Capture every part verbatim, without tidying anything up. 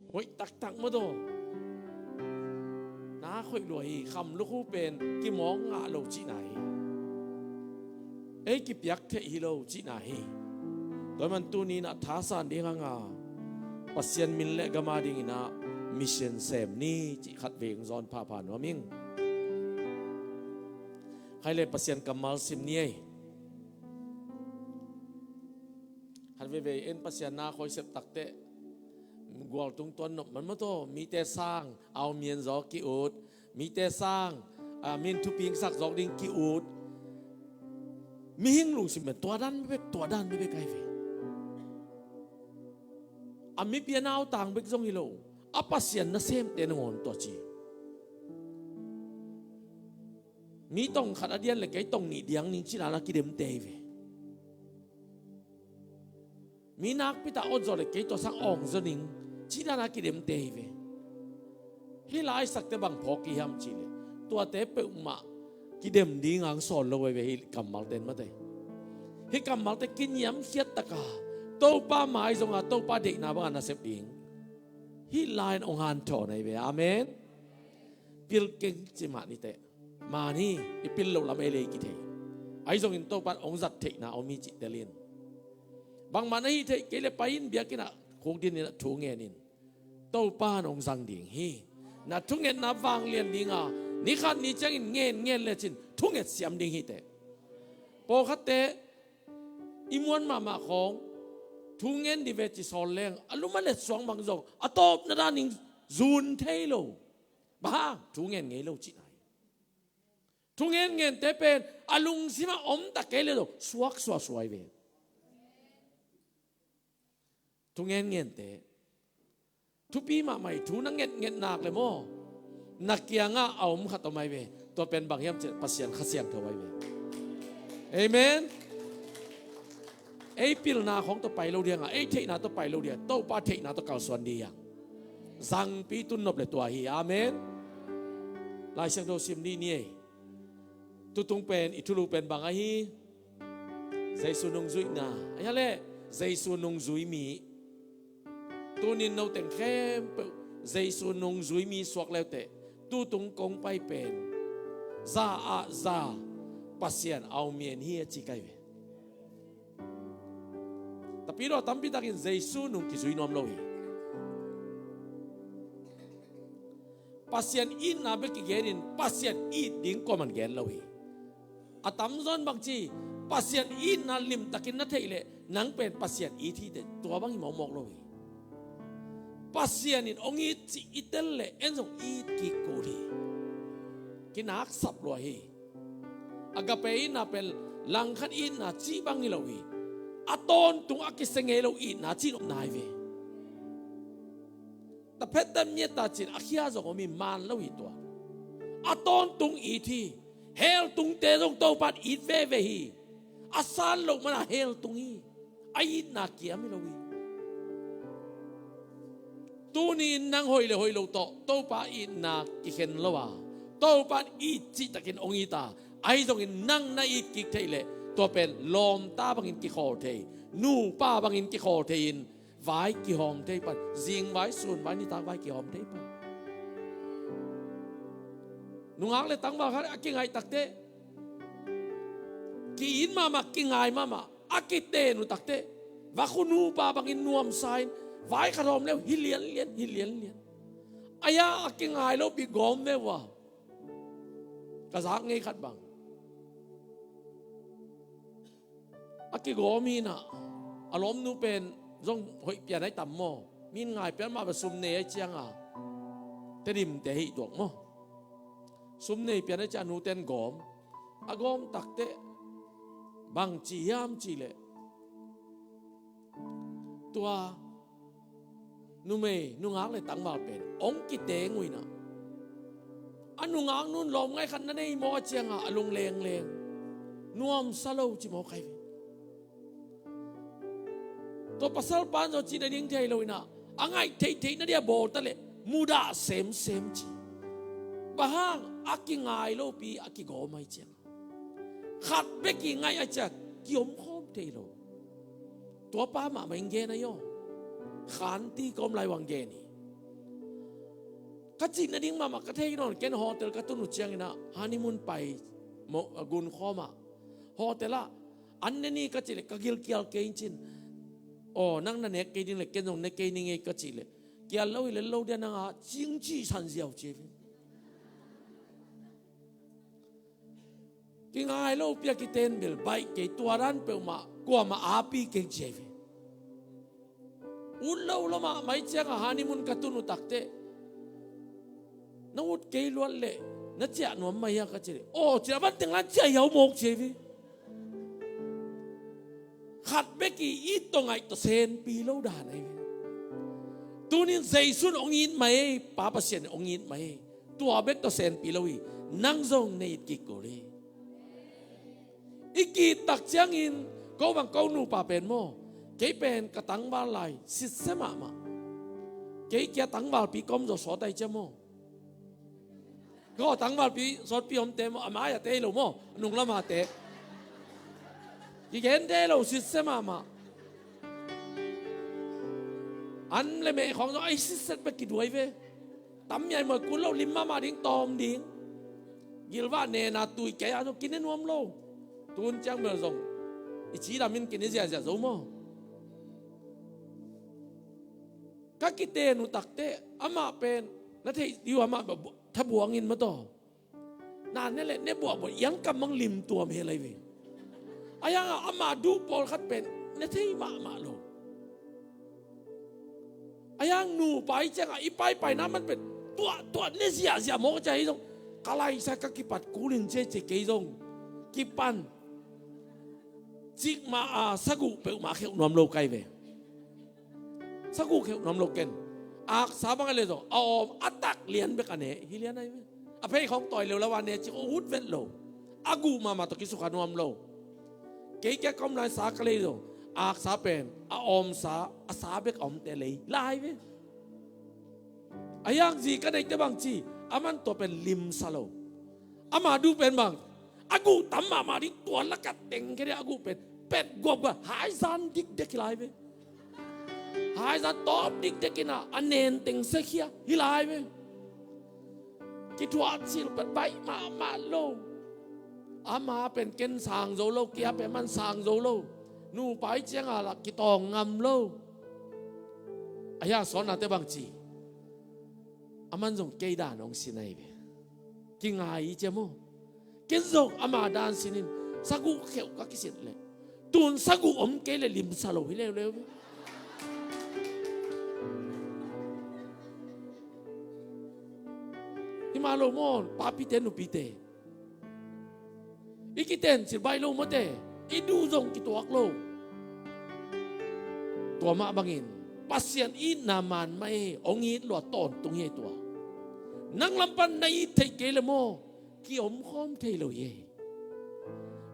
Hoih taktak mataw. Na hoih lua hi, kham lukhu pen kimawk ngah lo cihna hi. Ei kipiak theih hi lo cihna hi. Tua man tuni-in ah thasan ding hanga Pasian min le gam a dingin ah mission sem ni cih khatvei hong zawn phapha nuam ing. Khai le Pasian kammal sim ni ei. Khat veivei en Pasian na khawi sep takteh gualtung tuan nop man mataw, mite sang au mian zaw ki-ut, mite sang a min thupi sak zawk ding ki-ut. Mihing lungsim pen tua dan bek, tua dan bek ai ve. A mipi a nautang bek zong hi lo, a Pasian nasemte nangawn tua ci. Mi tong khat a dian le kei tong nih diang ning cih dan a kidemte hi ve. Mi nakpi tak awt zaw le kei tua sang awng zaw ning cih dan a kidemte hi ve. Hih la i sakte bang phawk i hiam cih leh tuate peuhmah kidem ding hong sawl lo hi ve hih kammalte in mate. Hih kammalte kiniamkhiat taka Topa mai zonga Topa deihna banga nasep ding hih la in hong hanthawn ahi ve. Amen. Pil keng ci mah ni teh. Mani i pil loh lam ei le i kithei. Ahi zongin Topa in hong zat theihna om hi cih tel in. Bangmah na hih theih kei le pai in biakinn ah khukdin in ah thu ngen in. Topa in hong zang ding hi. Na thungetna vanglian dinga ni khat ni ciangin ngen ngen lecin thunget siam ding hi teh. Pawlkhatte i muan mahmah khawng thu ngen dih ve ci sawl leng a lum a let suang bang zong a tawpna danin zun thei lo. Bang hang thu ngen ngei lo cihna hi. Thu ngen ngente pen a lungsimah om ta kei le lo suak suasuai ve. Thu ngen ngente thupi mahmah hi. Thu na ngetnget nak le maw, na kiangah a om khat om ai ve. Tua pen bang hiam cih leh Pasian Kha Siangtho ai ve. Amen. Ei pilna khawng tawh pai lo ding a, ei theihna tawh pai lo ding a, Topa theihna tawh kalsuan ding a zangpi tun nop le tua hi. Amen. Lai Siangtho sim dih ni ei. Tutung pen i thulu pen bang ahi? Jesu nungzuihna. Ahi a leh Jesu nungzui mi. Tunin noteng khempeuh Jesu nungzui mi suak leuteh tutung kong pai pen za ah za Pasian au mian hi a ci kai ve. Tapi lo tampi takin Jesu nung kizui nuam lo hi. Pasian itna bek kigenin Pasian it ding kuaman gen lo hi. A tamzaw in bangci Pasian itna limtakin na theih leh nang pen Pasian it hi teh tua bang hi mawkmawk lo hi. Pasian in hong it cih i tel leh en zong it kik kul hi. Kinaksap lua hi. Agape itna pen langkhat itna cih bang hi lo hi. A tawntung a kisia ngei lo itna cih nopna hi ve. Taphet ta miat ta cin a khia zong om hi man lo hi tua. A tawntung it hi. Heltungte zong Topa in it veve hi. A san loh mana heltung hi. A itna kiam hi lo hi. Tuni in nang hoih le hoih lo tawh Topa itna kikhen lo a, Topa in it cihtakin hong it a, ahi zongin nang na it kik theih leh tua pen lawmta bangin kikhawl thei, nupa bangin kikhawl thei in vai kihawm thei pan, zingvai sunvai nitak vai kihawm thei pan. Nungak le tangval khat a kingaih takteh ki-it mahmah, kingai mahmah, a kiten uh takteh vakhu nupa bangin nuamsa in vai khat hawm leu hi lianlian, hi lianlian. Ahi a kingai lopi gawm ve uh a, ka zak ngei khat bang a kigawm hi in ah, a lawmnu pen zong hoih pian ahi tam maw? Min ngai pian mah bang sum nei ahi cianga Tedim te hih tuak maw? Sum nei pian ahi ciang a nuten gawm. A gawm takteh bang ci hiam cih leh tua numei nungak le tangval pen hong kiteng uh in ah, a nungak nun lawmngaih khat na nei maw a cianga a lung lengleng, nuamsa lo ci maw kai ve. Tua pasal pan zong cih na ding thei lo in ah a ngaih theihtheih na dia bawl ta leh mudah semsem ci. Bang hang a kingai lopi a kigawm ahi ciang khat bek i ngaih a ciang kiomkhawm thei lo. Tua pa mahmah in gen ahi aw. Khanti ka om lai vang gen hi. Ka cih nading mahmah ka thei nawn, ken hotel ka tun uh ciangin ah honeymoon pai mawh, a, gunkhawm ah, hotel ah an ne ni ka cih leh ka gilkial kei in cin. Aw, nang na nek kei ding leh ken zong ne kei ning ei ka cih leh, kial lo hi lel lo dia nang a cing cih san ziau ci hi. Kingai lo pia kiten bel baih kei, tua dan peuhmah kuamah api keng ci hi. Ut lo lo mahmah i ciangah honeymoon ka tun uh takteh, na ut kei luat leh na ciah nuam mah hia ka ci leh, aw, ciah van teng lan ciah hiau mawk ci hi. Khat bek i it tawh ngaih tawh senpi lo dan ahi ve. Tunin Jesu in hong it mah ei, Pa Pasian in hong it mah ei. Tua bek tawh senpi lo hi. Nang zong na it kik kul hi. I ki-it tak ciangin ko bang ko nupa pen maw, kei pen ka tangval lai sitse mahmah. Kei kia tangvalpi ka om zaw sawt ahi cia maw. Ko tangvalpi sawtpi omte maw, a mai-ate hi lo maw, a nunglam ate. Kigente hi lo, sitse mahmah. An le meh khawng zong ahi sitset bek kiduai ve. Tam miai muai kul lo, lim mahmah ding, tawm ding. Gilvah nena tui kei a zong kine nuam lo. Tun ciang bel zong i cidam in kine ziazia zo maw. Ka kiten uh takteh amah pen na theih dih uh, amah thabuang in mataw. Na ne leh ne buahbuah, iang kam mang lim tuam hel ahi ve. A hiangah amah duh pawlkhat pen ne thei mahmah lo. A hiang nupa i ciangah i paipaina man pen tuahtuah ne ziahziah mawk a cia hi zong, ka laisa ka kipat kul in cia cia kei zong kipan. Cikmah a saguh peuhmah kheuh nuam lo kai ve. Saguh kheuh nuam lo ken. Aksa bang a le zong a awm a tak lian bek a ne hi lian ahi ve. A phei khawng tawi leuleu a ne cik a ut vet lo. A guh mahmah tawh kisukha nuam lo. Kei kia ka om lai sa ka lei zong aksa pen a awmsa, a sa bek a omte lei lai ve. A hiang zi ka neihte bang ci, a man tua pen limsa lo. Ama duh pen bang a guh tam mahmah ding, tua lakah teng khe ding a guh pen pet guapguap, haizan dikdek hi lai ve. Haizan tawp dikdek in a, a nen teng sekhia hi lai ve. Kithuah cil pet baih mahmah lo. Ama pen ken sang zo lo, kia pen man sang zo lo. Nupa i cianga lah kitawng ngam lo. A hiang sawnnate bang ci, a man zong kei dan hong sin ahi ve. Kingai i cia maw. Ken zong ama dan sinin saguh kheuh ka kisit leh tun saguh om kei leh limsa lo hi leuleu. Hi mah lo maw, papite nupite. I kiten cil baih lo mawte, i duh zong kituak lo. Tua mah bangin Pasian itna man mah hi, hong it lua tawntung hi tua. Nang lam pan na it theih kei le maw, kiomkhawm thei lo hi.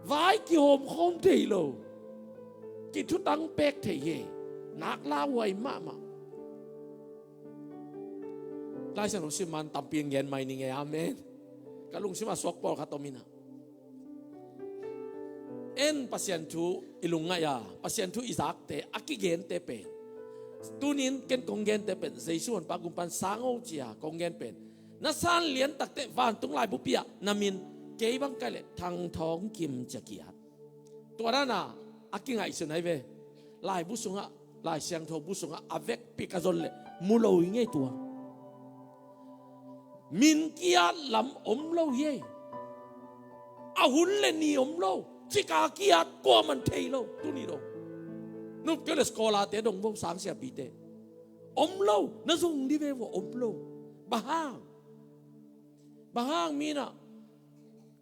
Vai kihawmkhawm thei lo. Kithutang pek thei hi. Nak lauhuai mahmah. Laisiangtho sim man tampi in gen mai ning e, amen. Ka lungsim a suak pawlkhat om inah. En Pasian thu i lungngaih a, Pasian thu i zakte, a kigente pen, tunin ken kong gente pen Jesu Honpa Gumpa in sang o ci-a kong gen pen, na san lian takte vantung laibupi ah na min kei bang kai leh Thangthawng Kim ci-a ki-at. Tua dana a kingaihsun ahi ve. Laibu sungah, Laisiangtho bu sungah a vekpi ka zon leh mu lo i ngei tua. Min ki-at lam om lo hi ei. A hun le ni om lo. Cika ki-at kuaman thei lo tuni dong. Nup kei le skolate dong vo, sangsiapite om lo. Na zong dih ve vo, om lo. Bang hang? Bang hang mi inah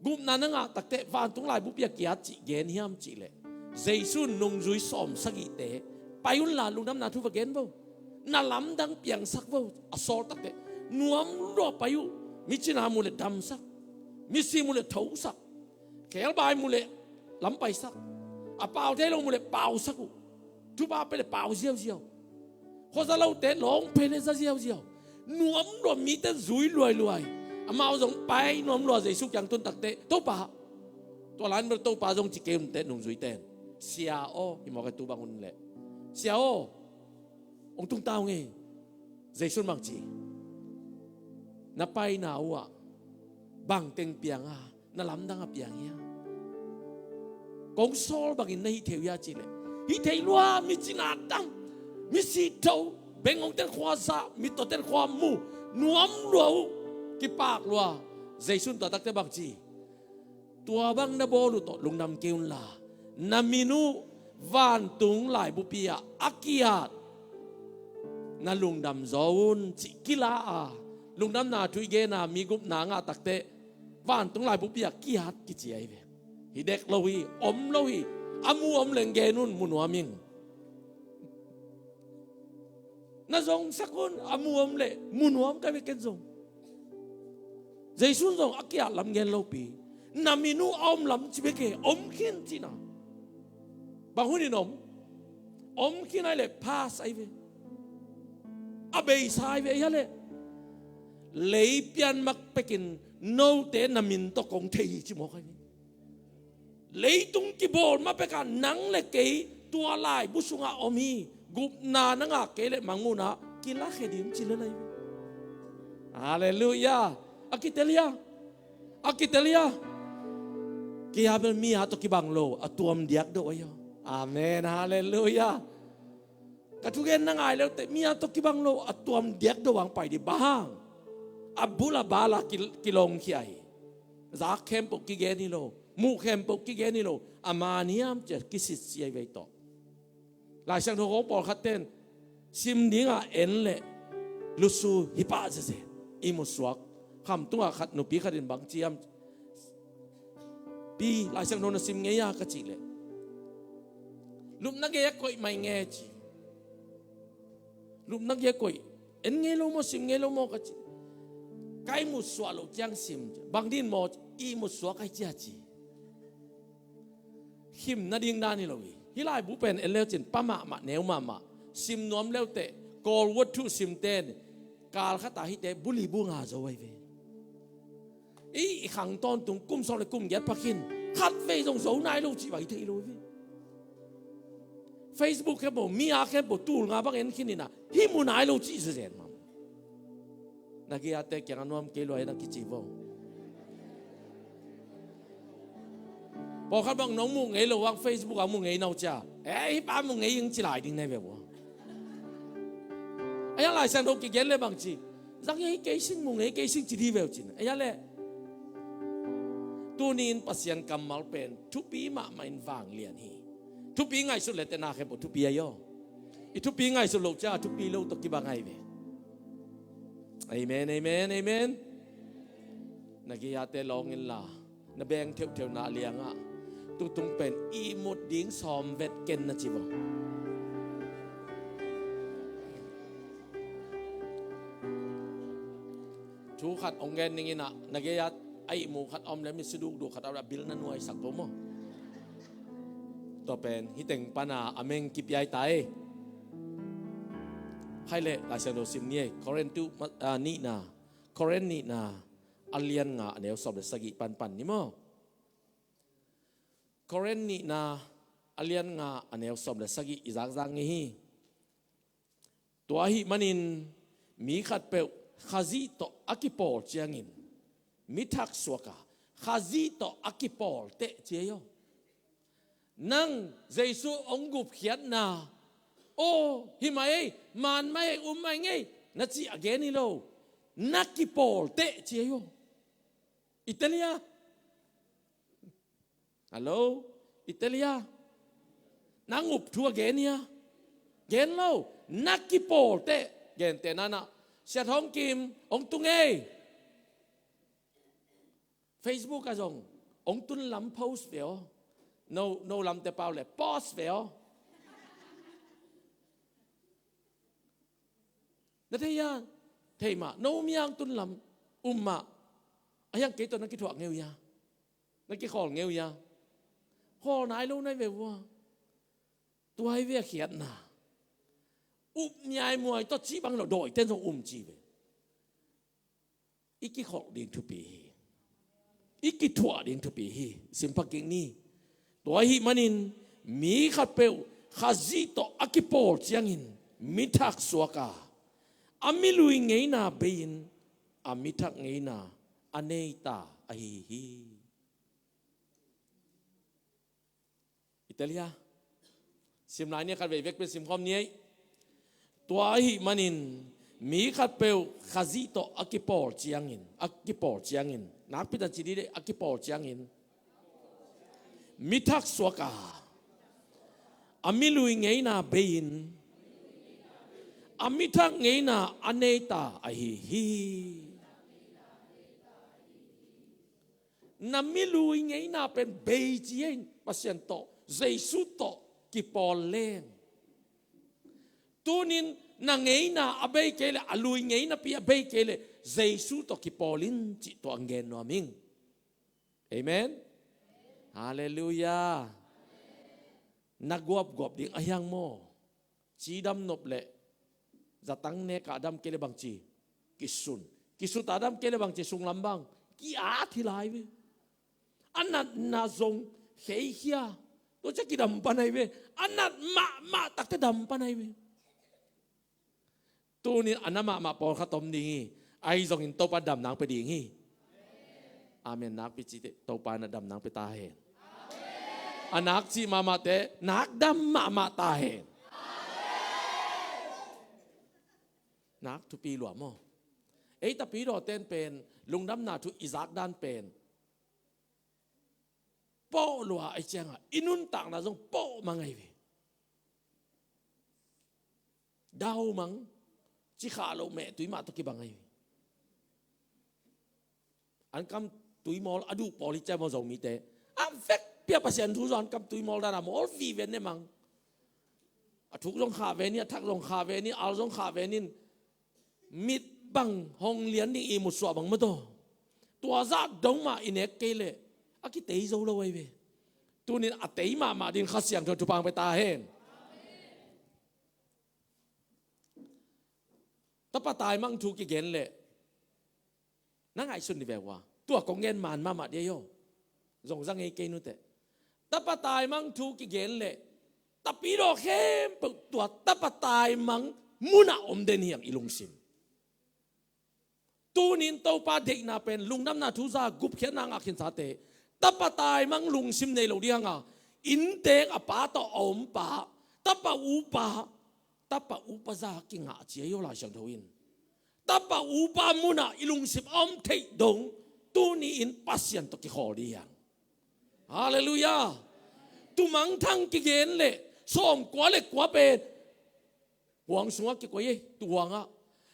gupna na ngah takte vantung laibupi ah ki-at cih gen hiam cih leh, Jesu in nungzui sawm sagihte pai unla lungdamna thu va gen vo. Na lamdang piangsak vo. A sawl takte nuam lua pai uh. Mi cina mu leh damsak. Misi mu leh thosak. Khebai mu leh lampaisak. A pau thei lo mu leh pausak uh. Thupha pe leh pau ziauziau. Khuaza lote lawng phei le za ziauziau. Nuam lua, mite zui luailuai. Amau zong pai nuam lua, Jesu kiang tun takte, Topa, tua lai bel Topa zong ci kei unte, nungzuite in. Sia aw, hi mawk e, tu bang un leh. Sia aw, hong tung ta ung e. Jesu in bang ci? Na paina uh ah bangteng piang a, na lamdang a piang hia? Kong sawl bangin na hih thei uh hia cih leh, hih thei lua, mi cina dang, mi sitho, bengngongten khua zah, mittawten khua mu, nuam lua uh, kipak lua. Jesu in tua takte bang ci? Tua bang na bawl uh tawh lungdam kei unla, na min uh vantung laibupi ah a kiat na lungdam zaw un, cih kila a, lungdamna thu i gen a, mi gupna ngah takteh vantung laibupi ah kiat kici ahi ve. Hi dek lo hi, om lo hi. A mu om leng gen un, mu nuam ing. Na zongsak un, a mu om leh mu nuam ka hi ve ken zong. Jesu in zong a kiat lam gen lopi, na min uh a om lam ci bek hi, om khin cihna. Bang hunin om? Om khin ahih leh pass ahi ve. A beisa ahi ve, ahih leh lei pian mak pekin note na min tawh kong thei hi ci mawk ahi ve. Leitung kibawl ma pekah nang le kei tua laibu sungah om hi. Gupna na ngah kei leh mangmuhna kilakhia ding ci lel ahi ve. Halleluiah. A kitel hia? A kitel hia? Kei a bel mi a tawh kibang lo, a tuam diak do ahi aw. Amen. Halleluiah. Ka thugen na ngai le uh teh, mi a tawh kibang lo, a tuam diak do hong pai ding. Bang hang? A bul a bal a ki, kilawngkhia hi. Zak khempeuh kigen hi lo, muh khempeuh kigen hi lo. A man hiam ci-a kisitsia hi ve tawh. Laisiangtho khawng pawlkhat ten sim dingah en leh lusu hi pah zezen. Ihmut suak. Khamtung ah khat, nupi khat in bang ci hiam? Pi, Laisiangtho na sim ngei a, ka cih leh, lupna gei ah koih mai nge ci. Lupna gei ah koih. En ngei lo maw, sim ngei lo maw, ka cih. Ka ihmut suak loh ciang sim ci. Bang ding maw? Ihmut suak ahi cia ci. Khim nading dan hi lo hi. Hih laibu pen en le uh cin, pa mahmah, neu mahmah. Sim nuam le uh teh, Kawl Word Thu simte in, kal khat a hihte bu li bu nga zo ahi ve. I, i khang tawntung kum sawm le kum giat pha khin, khatvei zong zo nai lo cih bang i thei lo hi ve. Facebook khempeuh, mi a khempeuh, tul nga bang en khin in a, hih mu nai lo cih zezen mah. Na gei-ate kiangah nuam kei lua hi na kici vo. Pawlkhat bang nong muh ngei lo hang Facebook ah muh ngei na uh cia, eh, hih pa muh ngei ing ci lai ding na hi ve ua. Ahi a, Laisiangtho kigen le bang ci, zang hi kei sing, muh ngei kei sing ci dih ve uh cin. Ahi a leh, tuni in Pasian kammal pen thupi mahmah in vanglian hi. Thupi ngaihsut le teh na khempeuh thupi ahi aw. I thupi ngaihsut loh cia thupi lo tawh kibang ahi ve. Amen, amen, amen. Na gei-ate lawng inla, na beng theuhtheuhna liangah, tutung pen ihmut ding sawm vet ken na ci vo. Thu khat hong gen ning in a, na gei-ah a ihmu khat a om le, mitsi dukduk khat a om le, a bil na nuaisak vo maw? Tua pen hih teng pana a meng kipia hi ta ei. Khaih leh Laisiangtho sim ni ei. Korin tu, ah, nihna, Korin nihna a lian nga a neu sawm le sagih panpan ni maw? Korin nihna a lian nga a neu sawm le sagih i zakzak ngei hi. Tua ahih manin mi khatpeuh Khazih tawh a kipawl ciangin mi thaksuak a, Khazih tawh a kipawl teh ci ei aw. Nang Jesu hong gupkhiatna, aw, hi mah ei, man mah ei, um mah ei ngei na cih a gen hi lo. Na kipawl teh ci ei aw. I tel hia? Hallo? I tel hia? Nang up thu a gen hia? Gen lo. Na kipawl teh. Gentehna in ah, Sia Thawng Kim hong tung ei. Facebook ah zong hong tun lam post ve aw. No, no lamte pau le post ve aw. Na thei hia? Thei mah. No um hia hong tun lam? Um mah. A hiang kei tawh na kithuah ngei uh hia? Na kikhawl ngei uh hia? Khawl nai lo na hi ve ua. Tua hi ve a khiatna. Up ngiaimuai tawh cih bang lo, dawiten zong um ci ve. I kikholh ding thupi hi. I kithuah ding thupi hi. Simpha kik ni. Tua ahih manin mi khatpeuh Khazih tawh a kipawl ciangin mi thaksuak a, a milui ngeina bei-in a mithak ngeina a neita ahi hi. I tel hia? Sim lai ni a, khat vei vek pen simkhawm ni ei. Tua ahih manin mi khatpeuh Khazih tawh a kipawl ciangin, a kipawl ciangin, nakpi tak ci dih deh, a kipawl ciangin mithak suak a, a milui ngeina bei-in a mithak ngeina a neita ahi hi. Na milui ngeina pen bei ci-in Pasian tawh, Jesu tawh kipawl leng, tunin na ngeina a bei kei leh, a lui ngeinapi a bei kei leh, Jesu tawh kipawl in cih tua ang gen nuam ing. Amen. Halleluiah. Na guapguap ding a hiang maw? Cidam nop leh zatang nek a dam kei leh bangci? Kisun. Kisut a dam kei leh bangci? Sunglam bang ki-at hi lai ve. A natna zong kheikhia. Tua ciang kidam pan ahi ve. A nat mahmah takte dam pan ahi ve. Tunin a na mahmah pawlkhat om ding hi. Ahi zongin Topa damna ang pia ding hi. Amen. Nakpi cite, Topa in a damna ang pia ta hen. A nak cih mahmahte nak dam mahmah ta hen. Nak thupi lua maw? Ei tapidawte in pen lungdamna thu i zak dan pen pawh lua ahih ciangin i nuntakna zong pawh mang ahi ve. Dau mang, ci khah loh mehtui mah tawh kibang ahi ve. An kam tui mawl a duh pawl hi ciang maw Zomite? A vekpi a Pasian thu zong an kam tui mawl dan a mawl vive ne mang. A thuk zong khah ve ni, a thak zong khah ve ni, al zong khah ve ni. Mit bang hong lian ding ihmut suah bang maw taw. Tua zah dong mah i nek kei leh a kitei zo lo ahi ve. Tunin a tei mahmah ding Kha Siangtho thupha ang pia ta hen. Tapa taimang thu kigen leh na ngaihsun ni ve ua. Tua kong gen man mahmah dia hi aw. Zong za ngei kei nuteh. Tapa taimang thu kigen leh tapidaw khempeuh tua tapa taimang munah om den hi ang i lungsim. Tunin Topa deihna pen lungdamna thu za gupkhiatna ngah khinsate, tapa taimang lungsim nei lo ding hang a, inntek a pa tawh a om pa, tapa upa, tapa upa za kingah ci ahi aw Lai Siangtho in. Tapa upa munah i lungsim a om theih dong tuni-in Pasian tawh kikhawl ding hi hang. Halleluiah. Tu mangthang kigen leh sawmkua le kua pen huang sungah kikoih ei, tu huangah.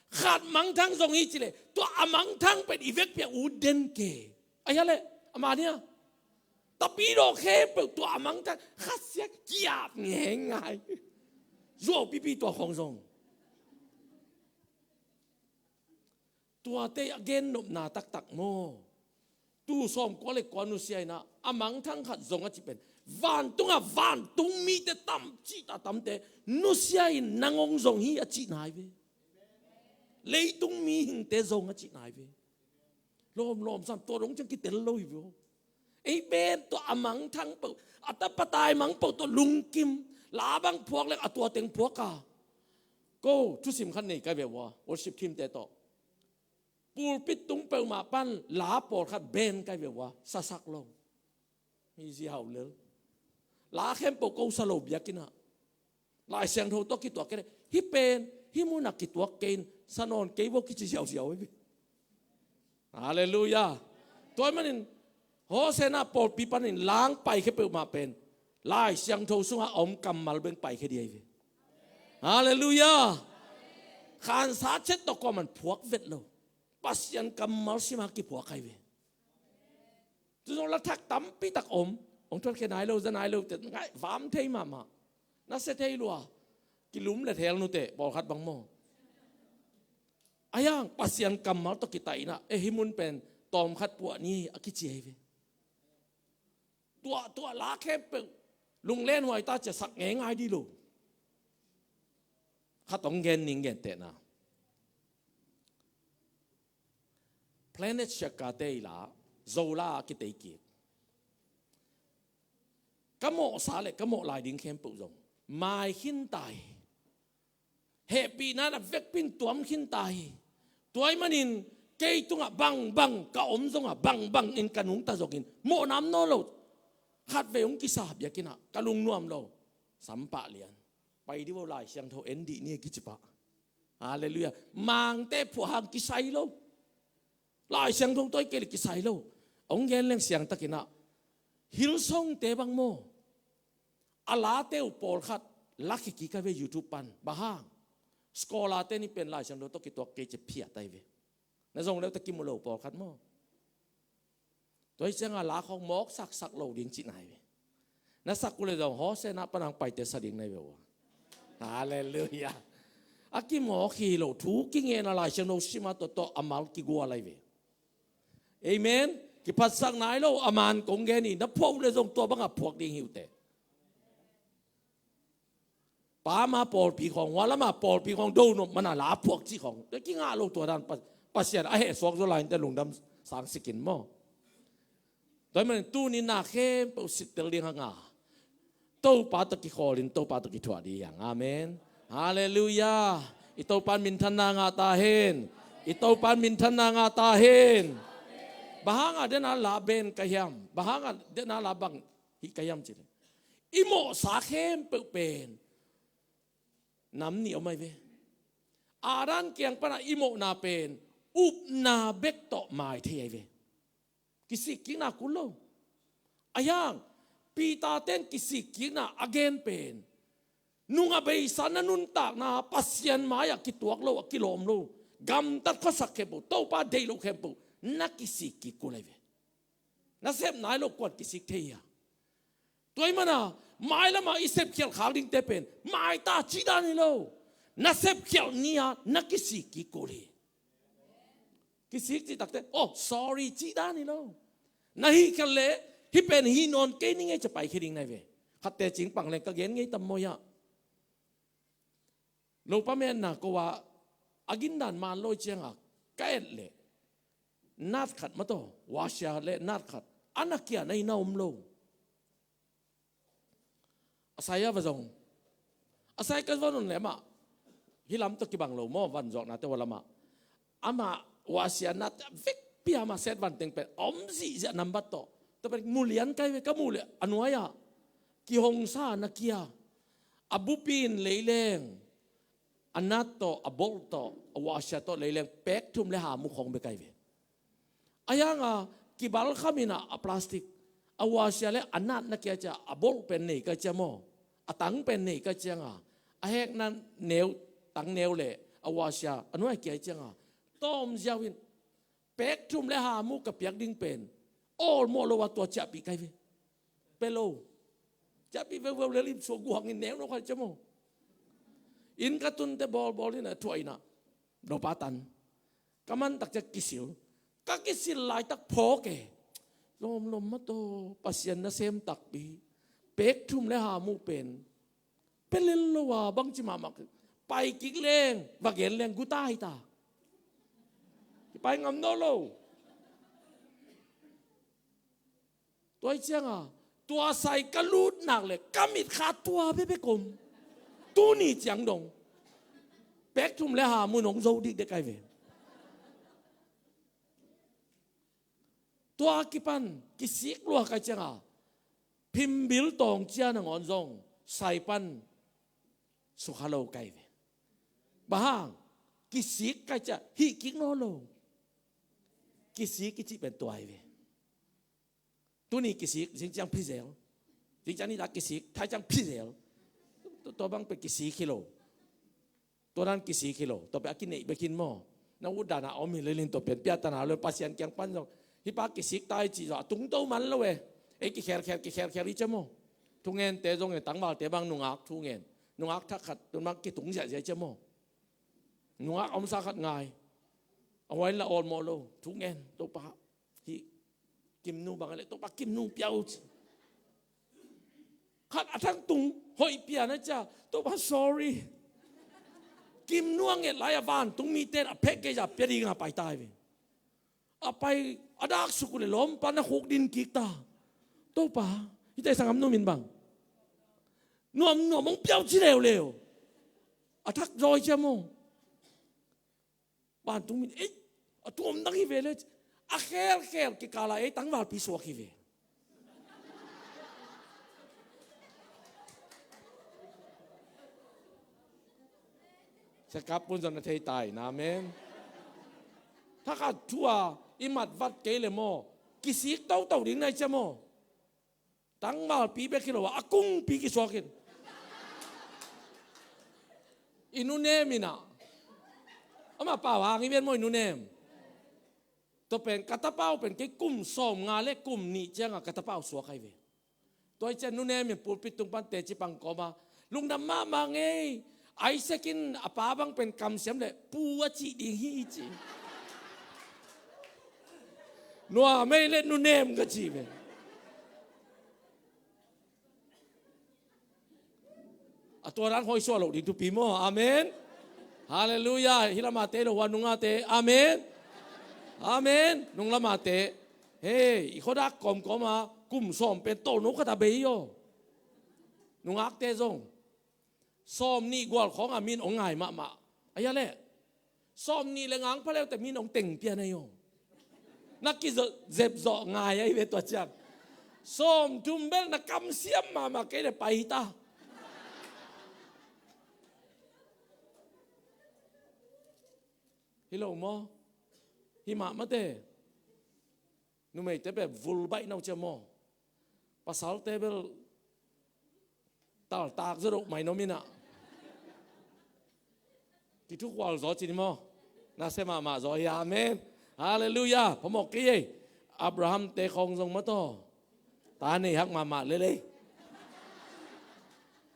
Khat mangthang zong hi ci leh tua a mangthang pen i vekpi a ut den ke. A hia leh a mania tapidaw khempeuh tua a mangthang khasia kiap ngeingai. Zuau pipi tua khawng zong. Tuate a gennopna taktak maw? Tu sawmkua le kua nusia in ah a mangthang khat zong a cih pen vantungah vantung mite tam cihta tamte nusia in nang hong zong hi a cihna hi ve. Leitung mihingte zong a cihna hi ve. Lawmlawm sam tua dong ciang kitel lo hi ve aw. Ei pen tua a mangthang peuh, a tapa taimang peuh tua lungkim, la bang phuak leng a tua teng phuak a. Ko thusim khat nei kai ve ua, worship team te tawh. Pulpit tung peuhmah pan la pawlkhat ben kai ve ua, sasak lo. Mi zi hau lel. La khempeuh ko sa lo biakinn ah. Lai Siangtho tawh kituak kei leh, hih pen hih munah kituak kei in, sa nawn kei vo kici ziauziau hi ve. Halleluiah. Tua ahih manin Hosana pawlpi panin lang paikhia peuhmah pen Lai Siangtho sungah a om kammal beng paikhia ding ahi ve. Halleluiah. Khansa chet tawh kuaman phuak vet lo. Pasian kammal sima kiphuak ahi ve. Tu zong la thak tampi tak om. Hong thuat khia nai lo, za nai lo, te ngai vam thei mahmah. Na sia thei lua. Kilum le thel nuteh pawlkhat bang maw? A hiang Pasian kammal tawh kitaih in ah, eh, hih mun pen tawmkhat puah ni a kici ahi ve. Tuah tuah la khempeuh lunglen huai ta cia sak ngeingai dih lo. Khat hong gen ning gentehna. Planet Shaka te i la, Zola a kitei kik. Ka mawhsa le ka mawh lai ding khempeuh zong mai khin ta hi. Hehpihna in a vekpi in tuam khin ta hi. Tua ahih manin Kei tungah bangbang ka om zongah, bangbang in ka nungta zongin mawhna om nawn lo. Khatvei hong kisa biakinn ah ka lungnuam lo. Sampah lian. Pai dih vo, Lai Siangtho en dih ni a kici pah. Halleluiah. Mangte phuah hang kisai lo. Lai Siangtho tawh kei le kisai lo. Hong gen leng siangtakin ah, Hillsongte bang maw, a late uh pawlkhat la khia kik a ve YouTube pan. Bang hang? Scholar-te nih pen Lai Siangtho tawh kituak kei ci phiat a hi ve. Na zong leu ta kimu lo pawlkhat maw. Tua hi ciangah la khawng mawk saksak lo ding cihna hi ve. Na sak uh le zong Hosea na panang paite sa ding na hi ve ua. Halleluiah. A kimawk hi lo, thu kingen a, Lai Siangtho sim a, tawh tawh a mal kigual a hi ve. Amen. Kiphatsak nai lo, a man kong gen hi, na phuak uh le zong tua bangah phuak ding hi uh teh. Pa ma pawlpi khawng, hua lama pawlpi khawng do nop mana la phuak cih khawng. Tua kingah lo, tua dan Pa-, Pasian a heh suak zaw lai in te lungdam sang sikin maw. Tua hi manin tuni na khempeuh sittel ding hanga, Topa tawh kikhawlin Topa tawh kithuah ding hi hang. Amen. Halleluiah. I Topa in minthanna ngah ta hen. I Topa in minthanna ngah ta hen. Bang hanga dena la ben ka hiam? Bang hanga dena la bang hih ka hiam cih leh, i mawhsa khempeuh pen nam nih om ahi ve. Adam kiang pana i mawhna pen upna bek tawh mai thei ahi ve. Kisikkikna kul lo. Ahi hang Peter ten kisikkikna a gen pen, nungah beisa na nuntakna Pasian mai-ah kituak lo, a kilawm lo, gamtat khuasak khempeuh, Topa deih lo khempeuh na kisikkik kul ahi ve. Na sep nai lo kuan kisik thei hi a. Tua hi mana, mailama i sepkhialh khak dingte pen maita cih dan hi lo. Na sepkhialh ni-a na kisikkik kul hi. Kisik cih takte, oh, sorry cih dan hi lo. Na hih khialh leh, hih pen hih nawn kei ning ei, ci-a paikhia ding na hi ve. Khatte cingpang leng ka gen ngei tam maw hiah. Lopa menna ko-a a gindan man lo hi cianga ka et leh, nat khat mataw, wasia le nat khat a na kia na hi na om lo. A sai a va zong. A sai ka va zong leh amah, hih lam tawh kibang lo maw, van zuaknate hua lamah. Amah wasia nat vekpi a, amah set van teng pen om zihziah nambat tawh. Tua pen mu lian kai ve, ka muh leh a nuai-ah kihongsa na kia. A bupi in leileng, a nat tawh, a bolh tawh, a wasia tawh leileng pek thum le ha mu khong bek ahi ve. Ahi hanga kibalkham in a, a plastic, a wasia le a nat na kia cia, a bolh pen nei kai cia maw, a tang pen nei kai cianga, a hekna neu, tang neu le a wasia a nuai kia cianga, tawm ziau in pek thum le ha mu ka piak ding pen awlmawh lo a, tua ciahpih kai ve. Pe lo. Ciahpih veuveu le lim sua guangin neu no khai cia maw. Inn ka tunte bawlbawl in a thuah in a, lopa tan. Ka man tak cia kisil. Ka kisil laitak phawk e. Lawmlawm mataw, Pasian nasem takpi. Pek thum le ha mu pen pe lel lo a, bangci mahmah. Pai kik leng, va gen leng guta hi ta. Kipai ngam nawn lo. Tua hi cianga, tua sai ka lut nak leh ka mitkha tua bekbek om. Tuni ciang dong pek thum le ha mu nong zo dikdek ahi ve. Tua kipan kisik lua kai cianga, phimbil tawng cia nangawn zong sai pan sukha lo kai ve. Bang hang? Kisik kai cia hih kik nawn lo. Kisik i cih pen tua ahi ve. Tuni kisik, zing ciang phizel. Zing ciang nita kisik, thai ciang phizel. Tua, tua bang pen kisik hi lo. Tua dan kisik hi lo. Tua pen a kineih bek hi maw. Na ut dana om hi lelin tua pen pia tana lo, Pasian kiang pan zong. Hih pa kisik ta hi ci zong a tungto man lo e. Ei kikhelkhel, kikhelkhel hi cia maw. Thungente zong e, tangvalte bang nungak thungen. Nungak thak khat, tun bang kitung ziahziah hi cia maw. Nungak a omsa khat ngai. A huai la awlmawh lo. Thungen, Topa. Hih Kimnu bang a leh, Topa Kimnu pia uh ci. Khat a thang tung hoih pian a cia, Topa sorry. Kimnu a nget lai a vantung mite in a phek kei zah pia dinga pai ta hi ve. A pai a dak suk uh leh lawmpa na khuk din kik ta. Topa, hihte sanggam nu min bang nuam nuam hong pia uh ci leuleu. A thak zaw hi cia maw. Vantung min, ei, A tuamdang hi ve le. A khelkhel kikala ei tangvalpi suak hi ve. Sekap pun zong na thei tai na men. Thakhat thu a i matvat kei le maw, kisik toto ding nai cia maw. Tangvalpi bek hi lo a, a kungpi kisuakin. I nunem inah. Ama pau hang i ven maw i nunem. Tua pen ka tapau pen kei kum sawm nga le kum nih cianga ka tapau suak ahi ve. Tua i cian nunem in pulpit tung pan teci pang kawma, lungdam mahmah ngei. Isaac in a pa bang pen kamsiam le pu a cih ding hi ci. Nuam ei le nunem ka ci ve. A tua dan hoih suah loh ding thupi maw. Amen. Halleluiah. Hi lamate lo hua nungate. Amen. Amen. Nung lamate. Hei, i khuadak kawmkawma kum sawm pen tawlno khata bei aw. Nungakte zong sawm nih gual khawnga min ong ngai mahmah. Aia leh sawm nih le ngang pha leute min ong teng pian ahi aw. Na kizep zawh ngai ahi ve tua ciang. Sawm thum bel na kamsiam mahmah kei le pai hita. Hi lo maw? Hi mahmah te. Numeite bel vul baih nau cia maw? Pasalte bel taltak zaw doh mai no minah. Kithukhual zaw cin maw? Nasia mahmah zaw hi. Amen. Halleluiah. Phamawh kei ei. Abraham te khawng zong maw taw. Ta nei hak mahmah lelei.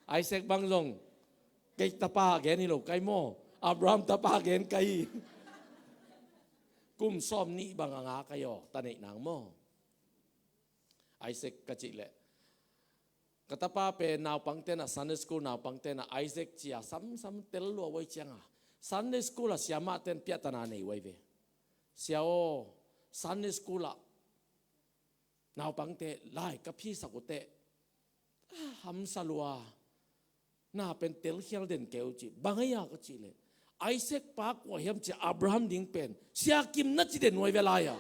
Isaac bang zong kei tapa gen hi lo kai maw? Abraham tapa gen kai hi. Kum sawm nih bang a nga kai aw, ta neih nang maw? Isaac ka cih leh ka tapa pen naupang tenah Sunday school naupang tenah Isaac cia samsam tel lua uai cianga Sunday school ah siamah ten piahtana nei uai ve. Sia aw, Sunday school ah naupangte lai ka phisak uh teh, ah, hamsa lua. Na pen telkhial den keu cih bang aia ka cih leh Isaac pa kua hiam cia Abraham ding pen Sia Kim na ci den uai ve lai-a.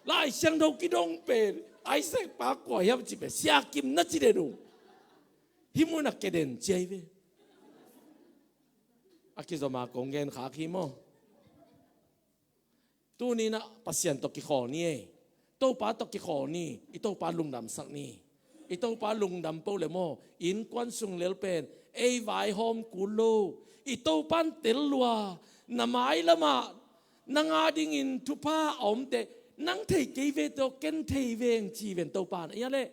Lai Siangtho kidong pen Isaac pa kua hiam cih pen Sia Kim na ci den uh. Hih mun a ke den ciai ve. A kizoma kong gen khak hi maw? Tuninah Pasian tawh kikhawl ni ei. Topa tawh kikhawl ni. I Topa lungdamsak ni. I Topa lungdam po le maw, innkuan sung lel pen ei vaihawm kul lo. I Topan tel lua. Na mailamah nang a dingin thupha a omte nang thei kei ve tawh ken thei veng ci ven Topan. Ia le.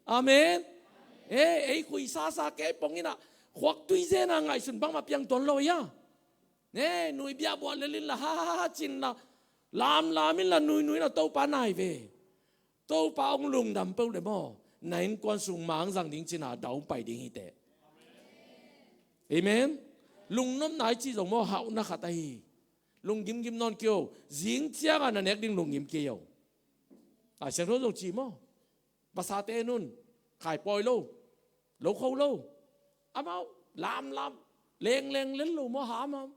Amen. He, ei khuisasa kei pong inah khuaktui zena ngaihsun bangmah piang tuan lo ia. Ne, nui biah buah lel inla ha ha ha cinla, lamlam inla nuinui inla Topa nai ve. Topa hong lungdam peuh le maw, na innkuan sung mangzang ding cina dau pai ding hi teh. Amen. Lungnopna i cih zong maw, hauhna khat ahi. Lunggimgim nawn kei o. Zing cianga na nek ding lunggim kei o. A siangtho zong ci maw. Vasate nun, khaipawi lo, lo kho lo. Amau lamlam, lengleng lel lo maw, hamham.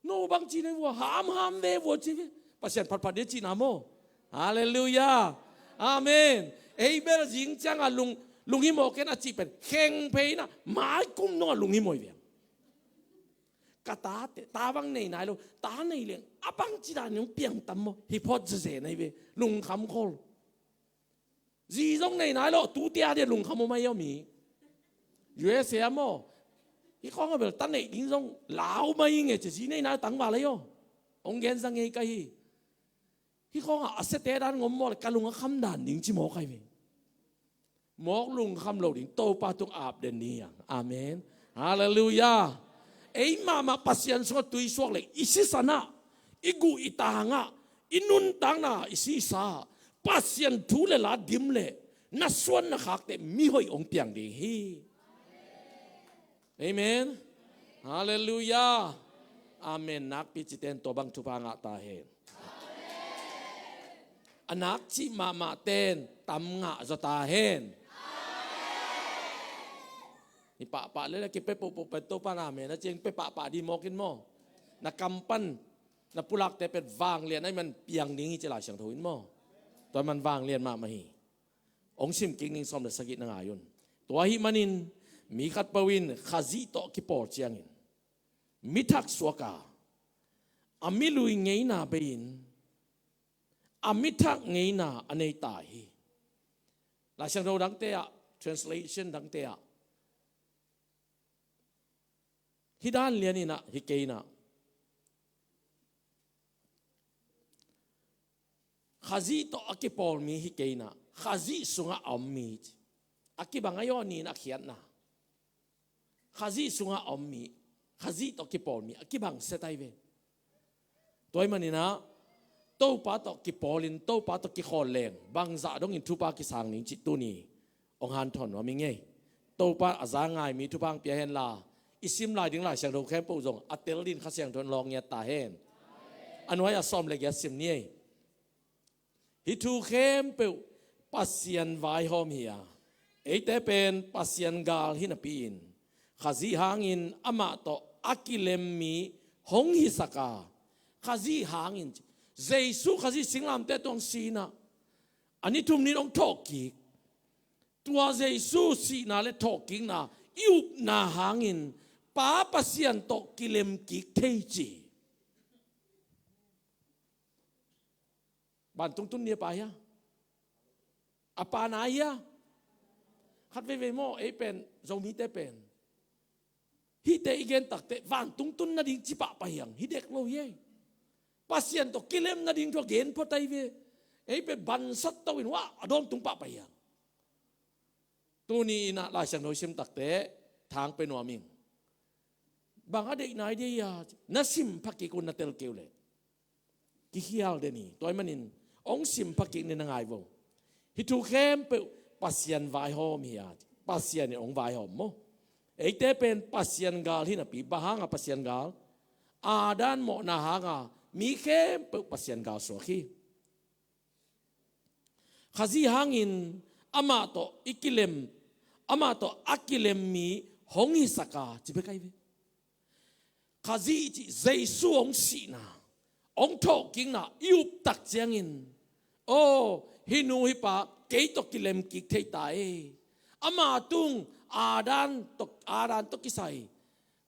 No bang ci nei vua, hamham ve vua ci ve. Pasian phatphat dia cihna maw. Halleluiah. Amen. Ei bel zing cianga lung, lunghimawh ken a cih pen khengphei inah maikum nunga lunghimawh hi ve. Ka tate, ta bang nei nai lo, ta nei leng a bang ci dan nung piangtam maw, hi phawt zeze nai ve. Lungkham khol. Zi zong nei nai lo, tute a dia lungkham om ahi om hi. U S A maw, hi khawng a bel ta neih ding zong lau mai hi nge ci, zi nei nai tangval ahi aw. Hong gen zang ngei ka hi. Hi khawngah a siate dan ngom maw le ka lung a kham dan ding ci mawk ahi ve. Mawk lungkham lo ding Topa tung ap den ding hi hang. Amen. Halleluiah. Ei mahmah Pasian sungah tui suak le i sisanah, i guh i tangah, i nuntakna i sisa, Pasian thu le la dim le na suan na khakte mihoih hong piang ding hi. Amen. Halleluiah. Amen. Nakpi citen tua bang thupha ngah ta hen. A nak cih mahmah ten tam ngah zaw ta hen. Hi pahpah le la kipe pohpoh pen Topa na amen a ciang pe pahpah di mawkin maw. na kam pan na pulakte pen vanglian ahih man piang ding hi ci Lai Siangtho in maw. Tua ahih man vanglian mahmah hi. Hong sim kik ning, sawm le sagih na ngai un. Tua ahih manin mi khatpeuh in Khazih tawh kipawl ciangin mi thak suak a, a milui ngeina bei-in a mi thak ngeina a nei ta hi. Lai Siangtho dangte ah, translation dangte ah, hih dan lian in ah, hih kei in ah, Khazih tawh a kipawl mi hih kei in ah, Khazih sungah a om mi ci. A kibang a yaw ni in a khiatna. Khazih sungah a om mi, Khazih tawh kipawl mi a kibang sia tai ve. Tua ahih manin ah, Topa tawh kipawlin, Topa tawh kikhawl leng bangzah dongin thupha kisang ning cih tuni hong hanthawn nuam ing ei. Topa a za ngai mi thupha hong pia hen la, i sim lai ding Lai Siangtho khempeuh zong a tel ding Kha Siangtho in lawng ngiat ta hen. A nuai-ah sawm le giat sim ni ei. Hih thu khempeuh Pasian vaihawm hi a, eite pen Pasian gal hi napi-in, Khazih hangin amah tawh a kilem mi hong hisak a, Khazih hangin, Jesu Khazih singlamteh tungah si in ah, a ni thum ni-in hong thawhkik. Tua Jesu sihna le thawhkikna i upna hangin Pa Pasian tawh kilem kik thei ci. Vantung tun ni a pa hia? A pa na hia? Khat veivei maw, ei pen, Zomite pen, hihte i gen takteh vantung tun nading ci pahpah hi hang, hi dek lo hi ei. Pasian tawh kilem nading thu a gen phot ahi ve. Ei pen bansat to in, wah, a dawn tung pahpah hi hang. Tuni in ah Lai Siangtho i sim takteh thang pia nuam ing. Bang a deihna i deih a, na sim pha kik un, na tel kei uh leh kikhial den hi. Tua ahih manin hong sim pha kik ni, na ngai vo. Hih thu khempeuh Pasian vaihawm hi a, Pasian in hong vaihawm maw. Eite pen Pasian gal hi napi, bang hanga Pasian gal? Adam mawhna hanga mi khempeuh Pasian gal suak hi. Khazih hangin amah tawh i kilem, amah tawh a kilem mi hong hisak a, ci bek ahi ve. Khazih cih Jesu hong sihna, hong thawhkikna i up tak ciangin, aw, hih nu hih pa kei tawh kilem kik thei ta ei. Ama tung Adam tawh, Adam tawh kisai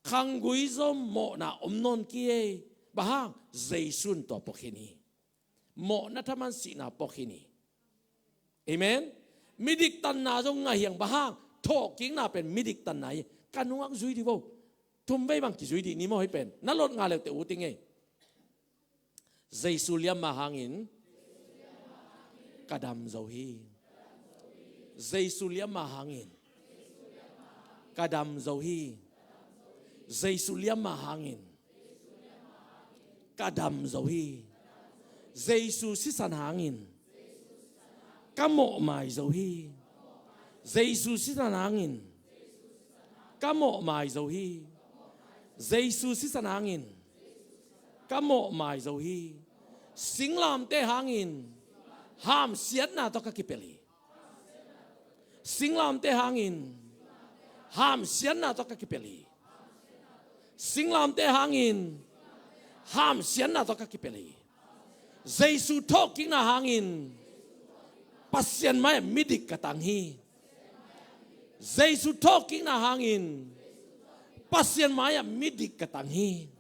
khanggui zom mawhna om nawn kei ei. Bang hang? Jesu in tua pua khin hi. Mawhna thaman sihna pua khin hi. Amen. Midik tanna zong ngah hi hang, bang hang? Thawhkikna pen midik tanna hi. Ka nungak zui dih vo. Thum vei bang kizui dih ni maw, hih pen. Na lot ngah le uh teh ut ing ei. Jesu liamma hangin ka dam zo hi. Jesu liamma hangin ka dam zo hi. Jesu liamma hangin ka dam zo hi. Jesu sisan hangin ka mawhmai zo hi. Jesu sisan hangin ka mawhmai zo hi. Jesu sisan hangin ka mawhmai zo hi. Singlamteh hangin hamsiatna tawh ka kipelh hi. Singlamteh hangin hamsiatna tawh ka kipelh hi. Singlamteh hangin hamsiatna tawh ka kipelh hi. Jesu thawhkikna hangin Pasian mai-ah midik ka tang hi. Jesu thawhkikna hangin Pasian mai-ah midik ka tang hi.